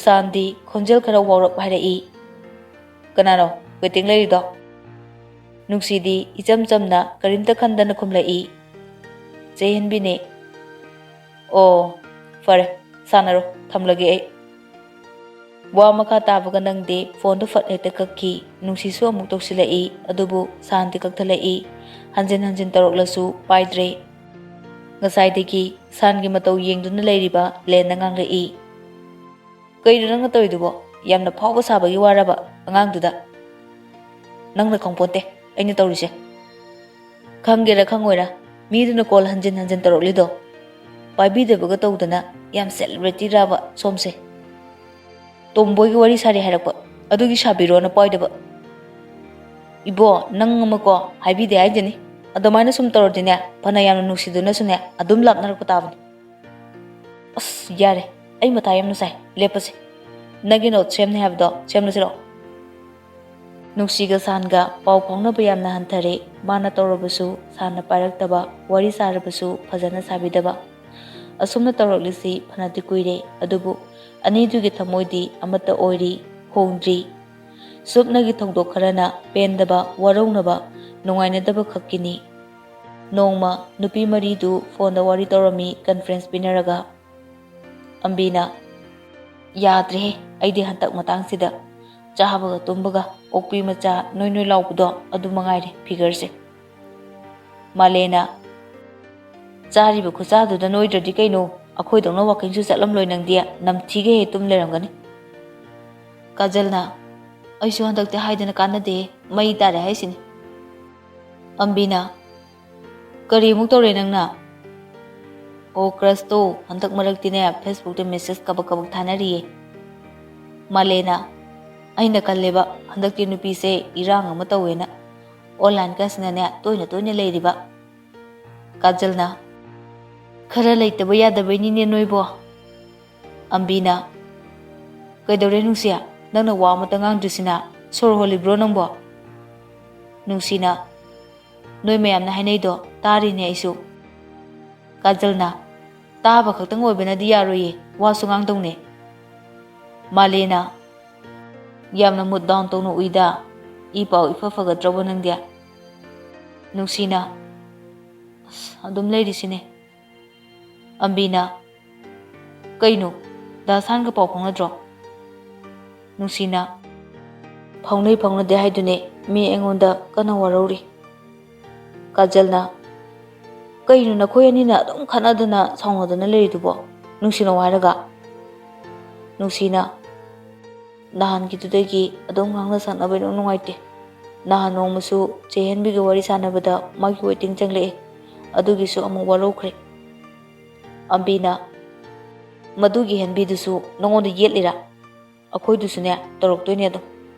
ꯁꯥꯟꯗꯤ ꯈꯣꯟꯖꯦꯜ ꯈꯔ ꯋꯥꯎꯔꯞ ꯍꯥꯏꯔꯛꯏ, "ꯀꯅꯥꯅꯣ? ꯋꯦꯇꯤꯡ ꯂꯩꯔꯤꯗꯣ? ꯅꯨꯡꯁꯤꯗꯤ ꯏꯆꯝ ꯆꯝꯅ ꯀꯔꯤꯝꯇ ꯈꯟꯗꯅ ꯈꯨꯝꯂꯛꯏ꯫ ꯆꯦ ꯍꯦꯟꯕꯤꯅꯦ꯫ ꯑꯣ, ꯐꯔꯦ, ꯁꯥꯟꯅꯔꯣ, ꯊꯝꯂꯒꯦ ꯑꯩ꯫ ꯋꯥ ꯃꯈꯥ ꯇꯥꯕꯒ ꯅꯪꯗꯦ, ꯐꯣꯟꯗꯨ ꯐꯠ ꯍꯦꯛꯇ ꯀꯛꯈꯤ꯫ ꯅꯨꯡꯁꯤꯁꯨ ꯑꯃꯨꯛ ꯇꯧꯁꯤꯜꯂꯛꯏ, ꯑꯗꯨꯕꯨ ꯁꯥꯟꯗꯤ ꯀꯛꯊꯠꯂꯛꯏ꯫ ꯍꯟꯖꯤꯟ ꯍꯟꯖꯤꯟ ꯇꯧꯔꯛꯂꯁꯨ ꯄꯥꯏꯗ꯭ꯔꯦ꯫ ꯉꯁꯥꯏꯗꯒꯤ ꯁꯥꯟꯒꯤ ꯃꯇꯧ ꯌꯦꯡꯗꯨꯅ ꯂꯩꯔꯤꯕ ꯂꯦꯟꯅ ꯉꯥꯡꯂꯛꯏ꯫ "ꯀꯩꯅꯣ ꯅꯪꯅ ꯇꯧꯔꯤꯗꯨꯕꯣ? ꯌꯥꯝꯅ ꯐꯥꯎꯕ ꯁꯥꯕꯒꯤ ꯋꯥꯔꯕ ꯑꯉꯥꯡꯗꯨꯗ?" "ꯅꯪꯅ ꯈꯪꯄꯣꯟꯇꯦ ꯑꯩꯅ ꯇꯧꯔꯤꯁꯦ꯫" "ꯈꯪꯒꯦꯔꯥ ꯈꯪꯉꯣꯏꯔꯥ, ꯃꯤꯗꯨꯅ ꯀꯣꯜ ꯍꯟꯖꯤꯟ ꯍꯟꯖꯤꯟ ꯇꯧꯔꯛꯂꯤꯗꯣ ꯄꯥꯏꯕꯤꯗꯕꯒ ꯇꯧꯗꯅ ꯌꯥꯝ ꯁꯦꯂꯤꯕ꯭ꯔꯤꯇꯤꯔꯕ ꯁꯣꯝꯁꯦ?" "ꯇꯣꯝꯕꯣꯏꯒꯤ ꯋꯥꯔꯤ ꯁꯥꯔꯤ ꯍꯥꯏꯔꯛꯄ, ꯑꯗꯨꯒꯤ ꯁꯥꯕꯤꯔꯣꯅ ꯄꯥꯏꯗꯕ꯫" "ꯏꯕꯣ, ꯅꯪ ꯑꯃꯀꯣ ꯍꯥꯏꯕꯤꯗꯦ ꯍꯥꯏꯗꯦꯅꯦ, ꯑꯗꯨꯃꯥꯏꯅ ꯁꯨꯝ ꯇꯧꯔꯗꯤꯅꯦ, ꯐꯅ ꯌꯥꯝꯅ ꯅꯨꯡꯁꯤꯗꯨꯅꯁꯨꯅꯦ ꯑꯗꯨꯝ ꯂꯥꯞꯅꯔꯛꯄ ꯇꯥꯕꯅꯤ꯫" "ꯑꯁ, ꯌꯥꯔꯦ, ꯑꯩ ꯃꯊꯥ ꯌꯥꯝꯅ ꯁꯥꯏ, ꯂꯦꯞꯄꯁꯦ꯫ ꯅꯪꯒꯤ ꯅꯣꯠ ꯁꯦꯝꯅꯤ ꯍꯥꯏꯕꯗꯣ ꯁꯦꯝꯂꯁꯤꯔꯣ?" ꯅꯨꯡꯁꯤꯒ ꯁꯥꯟꯒ ꯄꯥꯎ ꯐꯥꯎꯅꯕ ꯌꯥꯝꯅ ꯍꯟꯊꯔꯦ꯫ ꯃꯥꯅ ꯇꯧꯔꯕꯁꯨ ꯁꯥꯟꯅ ꯄꯥꯏꯔꯛꯇꯕ, ꯋꯥꯔꯤ ꯁꯥꯔꯕꯁꯨ ꯐꯖꯅ ꯁꯥꯕꯤꯗꯕ꯫ ꯑꯁꯨꯝꯅ ꯇꯧꯔꯛꯂꯤꯁꯤ ꯐꯅꯗꯤ ꯀꯨꯏꯔꯦ, ꯑꯗꯨꯕꯨ ꯑꯅꯤꯗꯨꯒꯤ ꯊꯃꯣꯏꯗꯤ ꯑꯃꯠꯇ ꯑꯣꯏꯔꯤ, ꯍꯣꯡꯗ꯭ꯔꯤ꯫ ꯁꯨꯞꯅꯒꯤ ꯊꯧꯗꯣꯛ ꯈꯔꯅ ꯄꯦꯟꯗꯕ, ꯋꯥꯔꯧꯅꯕ, ꯅꯨꯡꯉꯥꯏꯅꯗꯕ ꯈꯛꯀꯤꯅꯤ꯫ ꯅꯣꯡꯃ ꯅꯨꯄꯤ ꯃꯔꯤꯗꯨ ꯐꯣꯟꯗ ꯋꯥꯔꯤ ꯇꯧꯔꯝꯃꯤ, ꯀꯟꯐ꯭ꯔꯦꯟꯁ ꯄꯤꯅꯔꯒ꯫ ꯑꯝꯕꯤꯅ, "ꯌꯥꯗ꯭ꯔꯦꯍꯦ, ꯑꯩꯗꯤ ꯍꯟꯗꯛ ꯃꯇꯥꯡꯁꯤꯗ ꯆꯥꯕꯒ ꯇꯨꯝꯕꯒ ꯑꯣꯛꯄꯤ ꯃꯆꯥ ꯅꯣꯏ ꯅꯣꯏ ꯂꯥꯎꯕꯗꯣ ꯑꯗꯨ ꯃꯉꯥꯏꯔꯦ ꯐꯤꯒꯔꯁꯦ꯫" ꯃꯥꯂꯦꯅ, "ꯆꯥꯔꯤꯕ ꯈꯨꯠꯆꯥꯗꯨꯗ ꯅꯣꯏꯗ꯭ꯔꯗꯤ ꯀꯩꯅꯣ? ꯑꯩꯈꯣꯏꯗꯧꯅ ꯋꯥꯀꯤꯡꯁꯨ ꯆꯠꯂꯝꯂꯣꯏ ꯅꯪꯗꯤ, ꯅꯝꯊꯤꯒꯩ ꯍꯦꯛ ꯇꯨꯝ ꯂꯩꯔꯝꯒꯅꯤ꯫" ꯀꯥꯖꯜꯅ, "ꯑꯩꯁꯨ ꯍꯟꯗꯛꯇꯤ ꯍꯥꯏꯗꯅ ꯀꯥꯟꯅꯗꯦ, ꯃꯩ ꯇꯥꯔꯦ ꯍꯥꯏꯁꯤꯅꯤ꯫" ꯑꯝꯕꯤꯅ, "ꯀꯔꯤꯃꯨꯛ ꯇꯧꯔꯦ ꯅꯪꯅ?" "ꯑꯣ, ꯀ꯭ꯔꯁꯇꯣ ꯍꯟꯗꯛ ꯃꯔꯛꯇꯤꯅꯦ, ꯐꯦꯁꯕꯨꯛꯇ ꯃꯦꯁꯦꯁ ꯀꯕꯛ ꯀꯕꯛ ꯊꯥꯅꯔꯤꯌꯦ꯫" ꯃꯥꯂꯦꯅ, "ꯑꯩꯅ ꯈꯜꯂꯦꯕ, ꯍꯟꯗꯛꯇꯤ ꯅꯨꯄꯤꯁꯦ ꯏꯔꯥꯡ ꯑꯃ ꯇꯧꯋꯦꯅ, ꯑꯣꯟꯂꯥꯏꯟꯒꯁꯤꯅꯅꯦ ꯇꯣꯏꯅ ꯇꯣꯏꯅ ꯂꯩꯔꯤꯕ꯫" ꯀꯥꯖꯜꯅ, "ꯈꯔ ꯂꯩꯇꯕ ꯌꯥꯗꯕꯩꯅꯤꯅꯦ ꯅꯣꯏꯕꯣ꯫" ꯑꯝꯕꯤꯅ, "ꯀꯩꯗꯧꯔꯦ ꯅꯨꯡꯁꯤ? ꯅꯪꯅ ꯋꯥ ꯑꯃꯇ ꯉꯥꯡꯗ꯭ꯔꯤꯁꯤꯅ? ꯁꯣꯔ ꯍꯣꯜꯂꯤꯕ꯭ꯔꯣ ꯅꯪꯕꯣ?" ꯅꯨꯡꯁꯤꯅ, "ꯅꯣꯏ ꯃꯌꯥꯝꯅ ꯍꯥꯏꯅꯩꯗꯣ ꯇꯥꯔꯤꯅꯦ ꯑꯩꯁꯨ꯫" ꯀꯥꯖꯜꯅ, "ꯇꯥꯕ ꯈꯛꯇꯪ ꯑꯣꯏꯕꯅꯗꯤ ꯌꯥꯔꯣꯏꯌꯦ, ꯋꯥꯁꯨ ꯉꯥꯡꯗꯧꯅꯦ꯫" ꯃꯥꯂꯦꯅ, "ꯌꯥꯝꯅ ꯃꯨꯠ ꯗꯥꯎꯟ ꯇꯧꯅ ꯎꯏꯗ꯫ ꯏ ꯄꯥꯎ ꯏꯐ ꯐꯒꯠꯇ꯭ꯔꯕꯣ ꯅꯪꯗꯤ? ꯅꯨꯡꯁꯤꯅ, "ꯑꯁ, ꯑꯗꯨꯝ ꯂꯩꯔꯤꯁꯤꯅꯦ꯫" ꯑꯝꯕꯤꯅ, "ꯀꯩꯅꯣ, ꯗꯥ ꯁꯥꯟꯒ ꯄꯥꯎ ꯐꯥꯎꯅꯗ꯭ꯔꯣ?" ꯅꯨꯡꯁꯤꯅ, "ꯐꯥꯎꯅꯩ ꯐꯥꯎꯅꯗꯦ ꯍꯥꯏꯗꯨꯅꯦ, ꯃꯤ ꯑꯩꯉꯣꯟꯗ ꯀꯟꯅ ꯋꯥꯔꯧꯔꯤ꯫" ꯀꯥꯖꯜꯅ, "ꯀꯩꯅꯣ ꯅꯈꯣꯏ ꯑꯅꯤꯅ ꯑꯗꯨꯝ ꯈꯠꯅꯗꯅ ꯁꯥꯎꯅꯗꯅ ꯂꯩꯔꯤꯗꯨꯕꯣ? ꯅꯨꯡꯁꯤꯅꯧ ꯍꯥꯏꯔꯒ?" ꯅꯨꯡꯁꯤꯅ, "ꯅꯍꯥꯟꯒꯤꯗꯨꯗꯒꯤ ꯑꯗꯨꯝ ꯉꯥꯡꯅ ꯁꯛꯅꯕ ꯏꯅꯨꯡ ꯅꯨꯡꯉꯥꯏꯇꯦ꯫ ꯅꯍꯥꯟ ꯅꯣꯡꯃꯁꯨ ꯆꯦ ꯍꯦꯟꯕꯤꯒ ꯋꯥꯔꯤ ꯁꯥꯟꯅꯕꯗ ꯃꯥꯒꯤ ꯋꯦꯇꯤꯡ ꯆꯪꯂꯛꯑꯦ, ꯑꯗꯨꯒꯤꯁꯨ ꯑꯃꯨꯛ ꯋꯥꯔꯧꯈ꯭ꯔꯦ꯫" ꯑꯝꯕꯤꯅ, "ꯃꯗꯨꯒꯤ ꯍꯦꯟꯕꯤꯗꯨꯁꯨ ꯅꯉꯣꯟꯗ ꯌꯦꯠꯂꯤꯔꯥ? ꯑꯩꯈꯣꯏꯗꯨꯁꯨꯅꯦ ꯇꯧꯔꯛꯇꯣꯏꯅꯦ ꯑꯗꯨꯝ꯫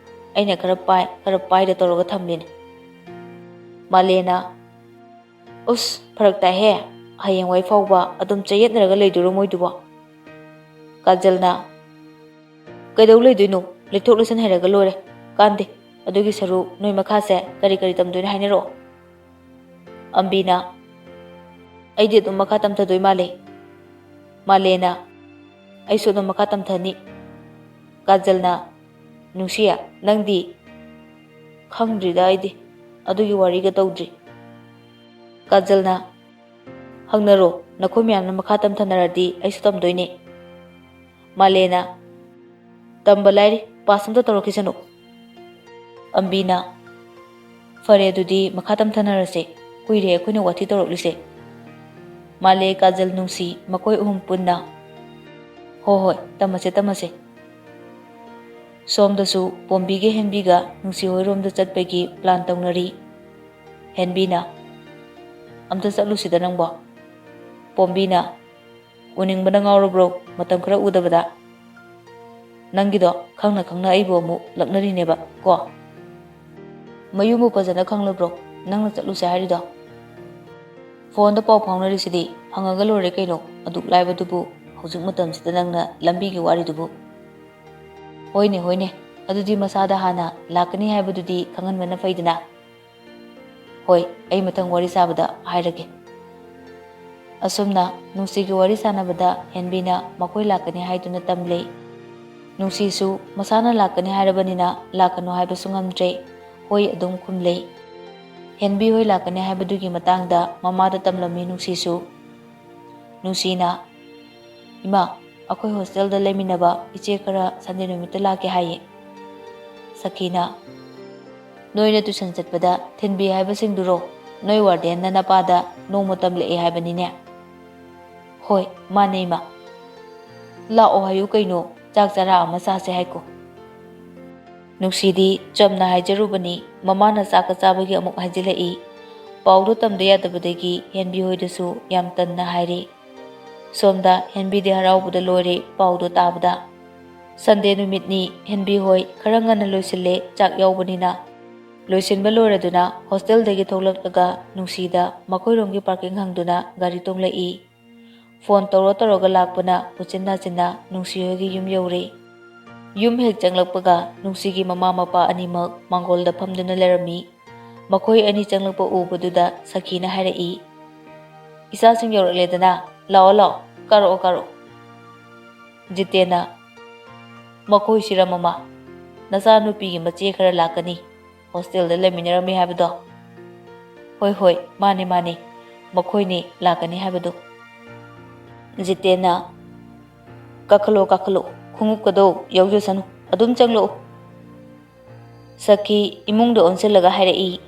ꯑꯩꯅ ꯈꯔ ꯄꯥꯏ, ꯈꯔ ꯄꯥꯏꯗ ꯇꯧꯔꯒ ꯊꯝꯂꯤꯅꯦ꯫" ꯃꯥꯂꯦꯅ, "ꯎꯁ, ꯐꯔꯛ ꯇꯥꯏꯍꯦ꯫ ꯍꯌꯦꯡꯋꯥꯏ ꯐꯥꯎꯕ ꯑꯗꯨꯝ ꯆꯌꯦꯠꯅꯔꯒ ꯂꯩꯗꯣꯏꯔꯣ ꯃꯣꯏꯗꯨꯕꯣ?" ꯀꯥꯖꯜꯅ, "ꯀꯩꯗꯧ ꯂꯩꯗꯣꯏꯅꯣ? ꯂꯩꯊꯣꯛ ꯂꯩꯁꯤꯟ ꯍꯩꯔꯒ ꯂꯣꯏꯔꯦ꯫ ꯀꯥꯟꯗꯦ꯫ ꯑꯗꯨꯒꯤ ꯁꯔꯨꯛ ꯅꯣꯏ ꯃꯈꯥꯁꯦ ꯀꯔꯤ ꯀꯔꯤ ꯇꯝꯗꯣꯏꯅꯣ ꯍꯥꯏꯅꯔꯛꯑꯣ꯫" ꯑꯝꯕꯤꯅ, "ꯑꯩꯗꯤ ꯑꯗꯨꯝ ꯃꯈꯥ ꯇꯝꯊꯗꯣꯏ ꯃꯥꯜꯂꯦ꯫" ꯃꯥꯂꯦꯅ, "ꯑꯩꯁꯨ ꯑꯗꯨꯝ ꯃꯈꯥ ꯇꯝꯊꯅꯤ꯫" ꯀꯥꯖꯜꯅ, "ꯅꯨꯡꯁꯤ, ꯅꯪꯗꯤ?" "ꯈꯪꯗ꯭ꯔꯤꯗ ꯑꯩꯗꯤ꯫ ꯑꯗꯨꯒꯤ ꯋꯥꯔꯤꯒ ꯇꯧꯗ꯭ꯔꯤ꯫" ꯀꯥꯖꯜꯅ, "ꯍꯪꯅꯔꯣ, ꯅꯈꯣꯏ ꯃꯌꯥꯝꯅ ꯃꯈꯥ ꯇꯝꯊꯅꯔꯗꯤ ꯑꯩꯁꯨ ꯇꯝꯗꯣꯏꯅꯦ꯫" ꯃꯥꯂꯦꯅ, "ꯇꯝꯕ ꯂꯥꯏꯔꯤ, ꯄꯥꯁ ꯑꯝꯇ ꯇꯧꯔꯛꯈꯤꯁꯅꯨ꯫" ꯑꯝꯕꯤꯅ, "ꯐꯔꯦ, ꯑꯗꯨꯗꯤ ꯃꯈꯥ ꯇꯝꯊꯅꯔꯁꯦ, ꯀꯨꯏꯔꯦ ꯑꯩꯈꯣꯏꯅ ꯋꯥꯊꯤ ꯇꯧꯔꯛꯂꯤꯁꯦ꯫" ꯃꯥꯂꯦ, ꯀꯥꯖꯜ, ꯅꯨꯡꯁꯤ ꯃꯈꯣꯏ ꯑꯍꯨꯝ ꯄꯨꯟꯅ, "ꯍꯣ ꯍꯣꯏ, ꯇꯝꯃꯁꯦ, ꯇꯝꯃꯁꯦ꯫" ꯁꯣꯝꯗꯁꯨ ꯄꯣꯝꯕꯤꯒ ꯍꯦꯟꯕꯤꯒ ꯅꯨꯡꯁꯤ ꯍꯣꯏꯔꯣꯝꯗ ꯆꯠꯄꯒꯤ ꯄ꯭ꯂꯥꯟ ꯇꯧꯅꯔꯤ꯫ ꯍꯦꯟꯕꯤꯅ, "ꯑꯝꯇ ꯆꯠꯂꯨꯁꯤꯗ ꯅꯪꯕꯣ꯫" ꯄꯣꯝꯕꯤꯅ, "ꯎꯅꯤꯡꯕꯅ ꯉꯥꯎꯔꯕ꯭ꯔꯣ ꯃꯇꯝ ꯈꯔ ꯎꯗꯕꯗ? ꯅꯪꯒꯤꯗꯣ ꯈꯪꯅ ꯈꯪꯅ ꯑꯩꯕꯨ ꯑꯃꯨꯛ ꯂꯛꯅꯔꯤꯅꯦꯕ ꯀꯣ? ꯃꯌꯨꯝꯕꯨ ꯐꯖꯅ ꯈꯪꯂꯕ꯭ꯔꯣ ꯅꯪꯅ ꯆꯠꯂꯨꯁꯦ ꯍꯥꯏꯔꯤꯗꯣ? ꯐꯣꯟꯗ ꯄꯥꯎ ꯐꯥꯎꯅꯔꯤꯁꯤꯗꯤ, ꯍꯪꯉꯒ ꯂꯣꯏꯔꯦ ꯀꯩꯅꯣ, ꯑꯗꯨꯛ ꯂꯥꯏꯕꯗꯨꯕꯨ꯫ ꯍꯧꯖꯤꯛ ꯃꯇꯝꯁꯤꯗ ꯅꯪꯅ ꯂꯝꯕꯤꯒꯤ ꯋꯥꯔꯤꯗꯨꯕꯨ꯫" "ꯍꯣꯏꯅꯦ, ꯍꯣꯏꯅꯦ, ꯑꯗꯨꯗꯤ ꯃꯁꯥꯗ ꯍꯥꯟꯅ ꯂꯥꯛꯀꯅꯤ ꯍꯥꯏꯕꯗꯨꯗꯤ ꯈꯪꯍꯟꯕꯅ ꯐꯩꯗꯅ꯫ ꯍꯣꯏ, ꯑꯩ ꯃꯊꯪ ꯋꯥꯔꯤ ꯁꯥꯕꯗ ꯍꯥꯏꯔꯒꯦ꯫" ꯑꯁꯨꯝꯅ ꯅꯨꯡꯁꯤꯒꯤ ꯋꯥꯔꯤ ꯁꯥꯟꯅꯕꯗ ꯍꯦꯟꯕꯤꯅ ꯃꯈꯣꯏ ꯂꯥꯛꯀꯅꯤ ꯍꯥꯏꯗꯨꯅ ꯇꯝꯂꯦ꯫ ꯅꯨꯡꯁꯤꯁꯨ ꯃꯁꯥꯅ ꯂꯥꯛꯀꯅꯤ ꯍꯥꯏꯔꯕꯅꯤꯅ ꯂꯥꯛꯀꯅꯨ ꯍꯥꯏꯕꯁꯨ ꯉꯝꯗ꯭ꯔꯦ꯫ ꯍꯣꯏ ꯑꯗꯨꯝ ꯈꯨꯝꯂꯦ꯫ ꯍꯦꯟꯕꯤ ꯍꯣꯏ ꯂꯥꯛꯀꯅꯤ ꯍꯥꯏꯕꯗꯨꯒꯤ ꯃꯇꯥꯡꯗ ꯃꯃꯥꯗ ꯇꯝꯂꯝꯃꯤ ꯅꯨꯡꯁꯤꯁꯨ꯫ ꯅꯨꯡꯁꯤꯅ, "ꯏꯃꯥ, ꯑꯩꯈꯣꯏ ꯍꯣꯁꯇꯦꯜꯗ ꯂꯩꯃꯤꯟꯅꯕ ꯏꯆꯦ ꯈꯔ ꯁꯟꯗꯦ ꯅꯨꯃꯤꯠꯇ ꯂꯥꯛꯀꯦ ꯍꯥꯏꯌꯦ꯫" ꯁꯈꯤꯅ, "ꯅꯣꯏꯅ ꯇꯨꯏꯁꯟ ꯆꯠꯄꯗ ꯊꯤꯟꯕꯤ ꯍꯥꯏꯕꯁꯤꯡꯗꯨꯔꯣ? ꯅꯣꯏ ꯋꯥꯔꯗꯦꯟꯅ ꯅꯄꯥꯗ ꯅꯣꯡꯃ ꯇꯝꯂꯛꯑꯦ ꯍꯥꯏꯕꯅꯤꯅꯦ?" "ꯍꯣꯏ, ꯃꯥꯅꯦ ꯏꯃꯥ꯫" "ꯂꯥꯛꯑꯣ ꯍꯥꯏꯌꯨ ꯀꯩꯅꯣ, ꯆꯥꯛ ꯆꯔꯥ ꯑꯃ ꯆꯥꯁꯦ ꯍꯥꯏꯀꯣ꯫" ꯅꯨꯡꯁꯤꯗꯤ ꯆꯝꯅ ꯍꯥꯏꯖꯔꯨꯕꯅꯤ, ꯃꯃꯥꯅ ꯆꯥꯛꯀ ꯆꯥꯕꯒꯤ ꯑꯃꯨꯛ ꯍꯥꯏꯖꯤꯜꯂꯛꯏ꯫ ꯄꯥꯎꯗꯣ ꯇꯝꯗ ꯌꯥꯗꯕꯗꯒꯤ ꯍꯦꯟꯕꯤ ꯍꯣꯏꯗꯁꯨ ꯌꯥꯝ ꯇꯟꯅ ꯍꯥꯏꯔꯦ꯫ ꯁꯣꯝꯗ ꯍꯦꯟꯕꯤꯗꯤ ꯍꯔꯥꯎꯕꯗ ꯂꯣꯏꯔꯦ ꯄꯥꯎꯗꯣ ꯇꯥꯕꯗ꯫ ꯁꯟꯗꯦ ꯅꯨꯃꯤꯠꯅꯤ, ꯍꯦꯟꯕꯤ ꯍꯣꯏ ꯈꯔ ꯉꯟꯅ ꯂꯣꯏꯁꯤꯜꯂꯦ ꯆꯥꯛ ꯌꯥꯎꯕꯅꯤꯅ꯫ ꯂꯣꯏꯁꯤꯟꯕ ꯂꯣꯏꯔꯗꯨꯅ ꯍꯣꯁꯇꯦꯜꯗꯒꯤ ꯊꯣꯛꯂꯛꯂꯒ ꯅꯨꯡꯁꯤꯗ ꯃꯈꯣꯏꯔꯣꯝꯒꯤ ꯄꯥꯔꯀꯤꯡ ꯍꯪꯗꯨꯅ ꯒꯥꯔꯤ ꯇꯣꯡꯂꯛꯏ꯫ ꯐꯣꯟ ꯇꯧꯔ ꯇꯧꯔꯒ ꯂꯥꯛꯄꯅ ꯎꯆꯤꯟ ꯅꯥꯆꯤꯟꯅ ꯅꯨꯡꯁꯤ ꯍꯣꯏꯒꯤ ꯌꯨꯝ ꯌꯧꯔꯦ꯫ ꯌꯨꯝ ꯍꯦꯛ ꯆꯪꯂꯛꯄꯒ ꯅꯨꯡꯁꯤꯒꯤ ꯃꯃꯥ ꯃꯄꯥ ꯑꯅꯤꯃꯛ ꯃꯥꯡꯒꯣꯜꯗ ꯐꯝꯗꯨꯅ ꯂꯩꯔꯝꯃꯤ꯫ ꯃꯈꯣꯏ ꯑꯅꯤ ꯆꯪꯂꯛꯄ ꯎꯕꯗꯨꯗ ꯁꯈꯤꯅ ꯍꯥꯏꯔꯛꯏ, "ꯏꯆꯥꯁꯤꯡ ꯌꯧꯔꯛꯂꯦꯗꯅ, ꯂꯥꯛꯑꯣ ꯂꯥꯛꯑꯣ, ꯀꯥꯔꯛꯑꯣ ꯀꯥꯔꯛꯑꯣ꯫" ꯖꯤꯇꯦꯟꯅ, "ꯃꯈꯣꯏꯁꯤꯔ ꯃꯃꯥ? ꯅꯆꯥꯅꯨꯄꯤꯒꯤ ꯃꯆꯦ ꯈꯔ ꯂꯥꯛꯀꯅꯤ, ꯍꯣꯁꯇꯦꯜꯗ ꯂꯩꯃꯤꯟꯅꯔꯝꯃꯤ ꯍꯥꯏꯕꯗꯣ?" "ꯍꯣꯏ ꯍꯣꯏ, ꯃꯥꯅꯦ ꯃꯥꯅꯦ, ꯃꯈꯣꯏꯅꯦ ꯂꯥꯛꯀꯅꯤ ꯍꯥꯏꯕꯗꯣ꯫" ꯖꯤꯇꯦꯟꯅ, "ꯀꯥꯈꯠꯂꯣ ꯀꯥꯈꯠꯂꯣ, ꯈꯣꯡꯎꯞꯀꯗꯣ ꯌꯥꯎꯖꯁꯅꯨ, ꯑꯗꯨꯝ ꯆꯪꯂꯛꯎ꯫" ꯁꯈꯤ ꯏꯃꯨꯡꯗ ꯑꯣꯟꯁꯤꯜꯂꯒ ꯍꯥꯏꯔꯛꯏ,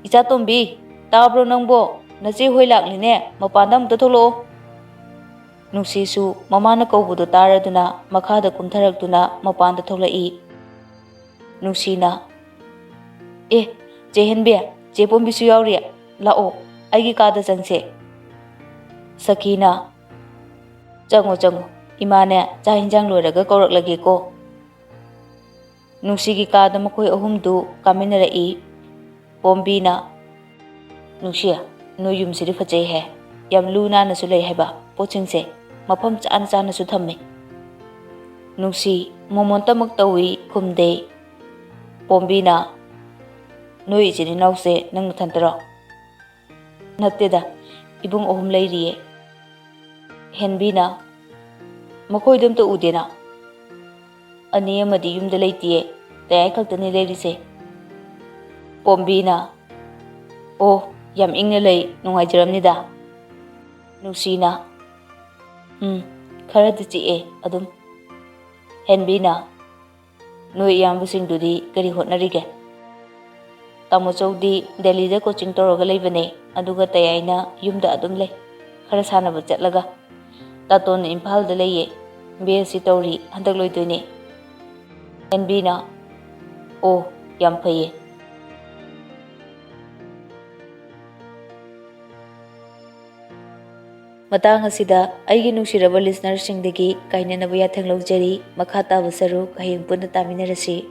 "ꯏꯆꯥ ꯇꯣꯝꯕꯤ, ꯇꯥꯕ꯭ꯔꯣ ꯅꯪꯕꯣ? ꯅꯆꯦ ꯍꯣꯏ ꯂꯥꯛꯂꯤꯅꯦ, ꯃꯄꯥꯟꯗ ꯑꯃꯨꯛꯇ ꯊꯣꯛꯂꯛꯑꯣ꯫" ꯅꯨꯡꯁꯤꯁꯨ ꯃꯃꯥꯅ ꯀꯧꯕꯗꯨ ꯇꯥꯔꯗꯨꯅ ꯃꯈꯥꯗ ꯀꯨꯝꯊꯔꯛꯇꯨꯅ ꯃꯄꯥꯟꯗ ꯊꯣꯛꯂꯛꯏ꯫ ꯅꯨꯡꯁꯤꯅ, "ꯑꯦ, ꯆꯦ ꯍꯦꯟꯕꯤ, ꯆꯦ ꯄꯣꯝꯕꯤꯁꯨ ꯌꯥꯎꯔꯤ꯫ ꯂꯥꯛꯑꯣ, ꯑꯩꯒꯤ ꯀꯥꯗ ꯆꯪꯁꯦ꯫" ꯁꯈꯤꯅ, "ꯆꯪꯉꯣ, ꯆꯪꯉꯣ꯫ ꯏꯃꯥꯅꯦ ꯆꯥꯛ ꯍꯤꯟꯖꯥꯡ ꯂꯣꯏꯔꯒ ꯀꯧꯔꯛꯂꯒꯦꯀꯣ꯫" ꯅꯨꯡꯁꯤꯒꯤ ꯀꯥꯗ ꯃꯈꯣꯏ ꯑꯍꯨꯝꯗꯨ ꯀꯥꯃꯤꯟꯅꯔꯛꯏ꯫ ꯄꯣꯝꯕꯤꯅ, "ꯅꯨꯡꯁꯤ, ꯅꯣꯏ ꯌꯨꯝꯁꯤꯗꯤ ꯐꯖꯩꯍꯦ꯫ ꯌꯥꯝ ꯂꯨ ꯅꯥꯟꯅꯁꯨ ꯂꯩ ꯍꯥꯏꯕ, ꯄꯣꯠꯁꯤꯡꯁꯦ ꯃꯐꯝ ꯆꯥꯅ ꯆꯥꯅꯁꯨ ꯊꯝꯃꯤ꯫" ꯅꯨꯡꯁꯤ ꯃꯣꯃꯣꯟꯇꯃꯛ ꯇꯧꯏ, ꯈꯨꯝꯗꯦ꯫ ꯄꯣꯝꯕꯤꯅ, "ꯅꯣꯏ ꯏꯆꯤꯟ ꯏꯅꯥꯎꯁꯦ ꯅꯪ ꯅꯊꯟꯇꯔꯣ?" "ꯅꯠꯇꯦꯗ, ꯏꯕꯨꯡ ꯑꯍꯨꯝ ꯂꯩꯔꯤꯌꯦ꯫" ꯍꯦꯟꯕꯤꯅ, "ꯃꯈꯣꯏꯗꯣ ꯑꯝꯇ ꯎꯗꯦꯅ꯫" "ꯑꯅꯤ ꯑꯃꯗꯤ ꯌꯨꯝꯗ ꯂꯩꯇꯤꯌꯦ, ꯇꯌꯥꯏ ꯈꯛꯇꯅꯤ ꯂꯩꯔꯤꯁꯦ꯫ ꯄꯣꯝꯕꯤꯅ, "ꯑꯣ, ꯌꯥꯝ ꯏꯪꯅ ꯂꯩ, ꯅꯨꯡꯉꯥꯏꯖꯔꯝꯅꯤꯗ"꯫ ꯅꯨꯡꯁꯤꯅ, "ꯎꯝ, ꯈꯔꯗꯤ ꯆꯤꯛꯑꯦ ꯑꯗꯨꯝ"꯫ ꯍꯦꯟꯕꯤꯅ, "ꯅꯣꯏ ꯏꯌꯥꯝꯕꯁꯤꯡꯗꯨꯗꯤ ꯀꯔꯤ ꯍꯣꯠꯅꯔꯤꯒꯦ?" "ꯇꯥꯃꯣꯆꯧꯗꯤ ꯗꯦꯜꯂꯤꯗ ꯀꯣꯆꯤꯡ ꯇꯧꯔꯒ ꯂꯩꯕꯅꯦ, ꯑꯗꯨꯒ ꯇꯌꯥꯏꯅ ꯌꯨꯝꯗ ꯑꯗꯨꯝ ꯂꯩ, ꯈꯔ ꯁꯥꯟꯅꯕ ꯆꯠꯂꯒ꯫ ꯇꯥꯇꯣꯟꯅ ꯏꯝꯐꯥꯜꯗ ꯂꯩꯌꯦ, ꯕꯤ ꯑꯦꯁ ꯁꯤ ꯇꯧꯔꯤ, ꯍꯟꯗꯛ ꯂꯣꯏꯗꯣꯏꯅꯦ"꯫ ꯍꯦꯟꯕꯤꯅ, "ꯑꯣ, ꯌꯥꯝ ꯐꯩꯌꯦ"꯫ ꯃꯇꯥꯡ ꯑꯁꯤꯗ ꯑꯩꯒꯤ ꯅꯨꯡꯁꯤꯔꯕ ꯂꯤꯁꯅꯔꯁꯤꯡꯗꯒꯤ ꯀꯥꯏꯅꯅꯕ ꯌꯥꯊꯪ ꯂꯧꯖꯔꯤ꯫ ꯃꯈꯥ ꯇꯥꯕ ꯁꯔꯨꯛ ꯍꯌꯦꯡ ꯄꯨꯟꯅ ꯇꯥꯃꯤꯟꯅꯔꯁꯤ꯫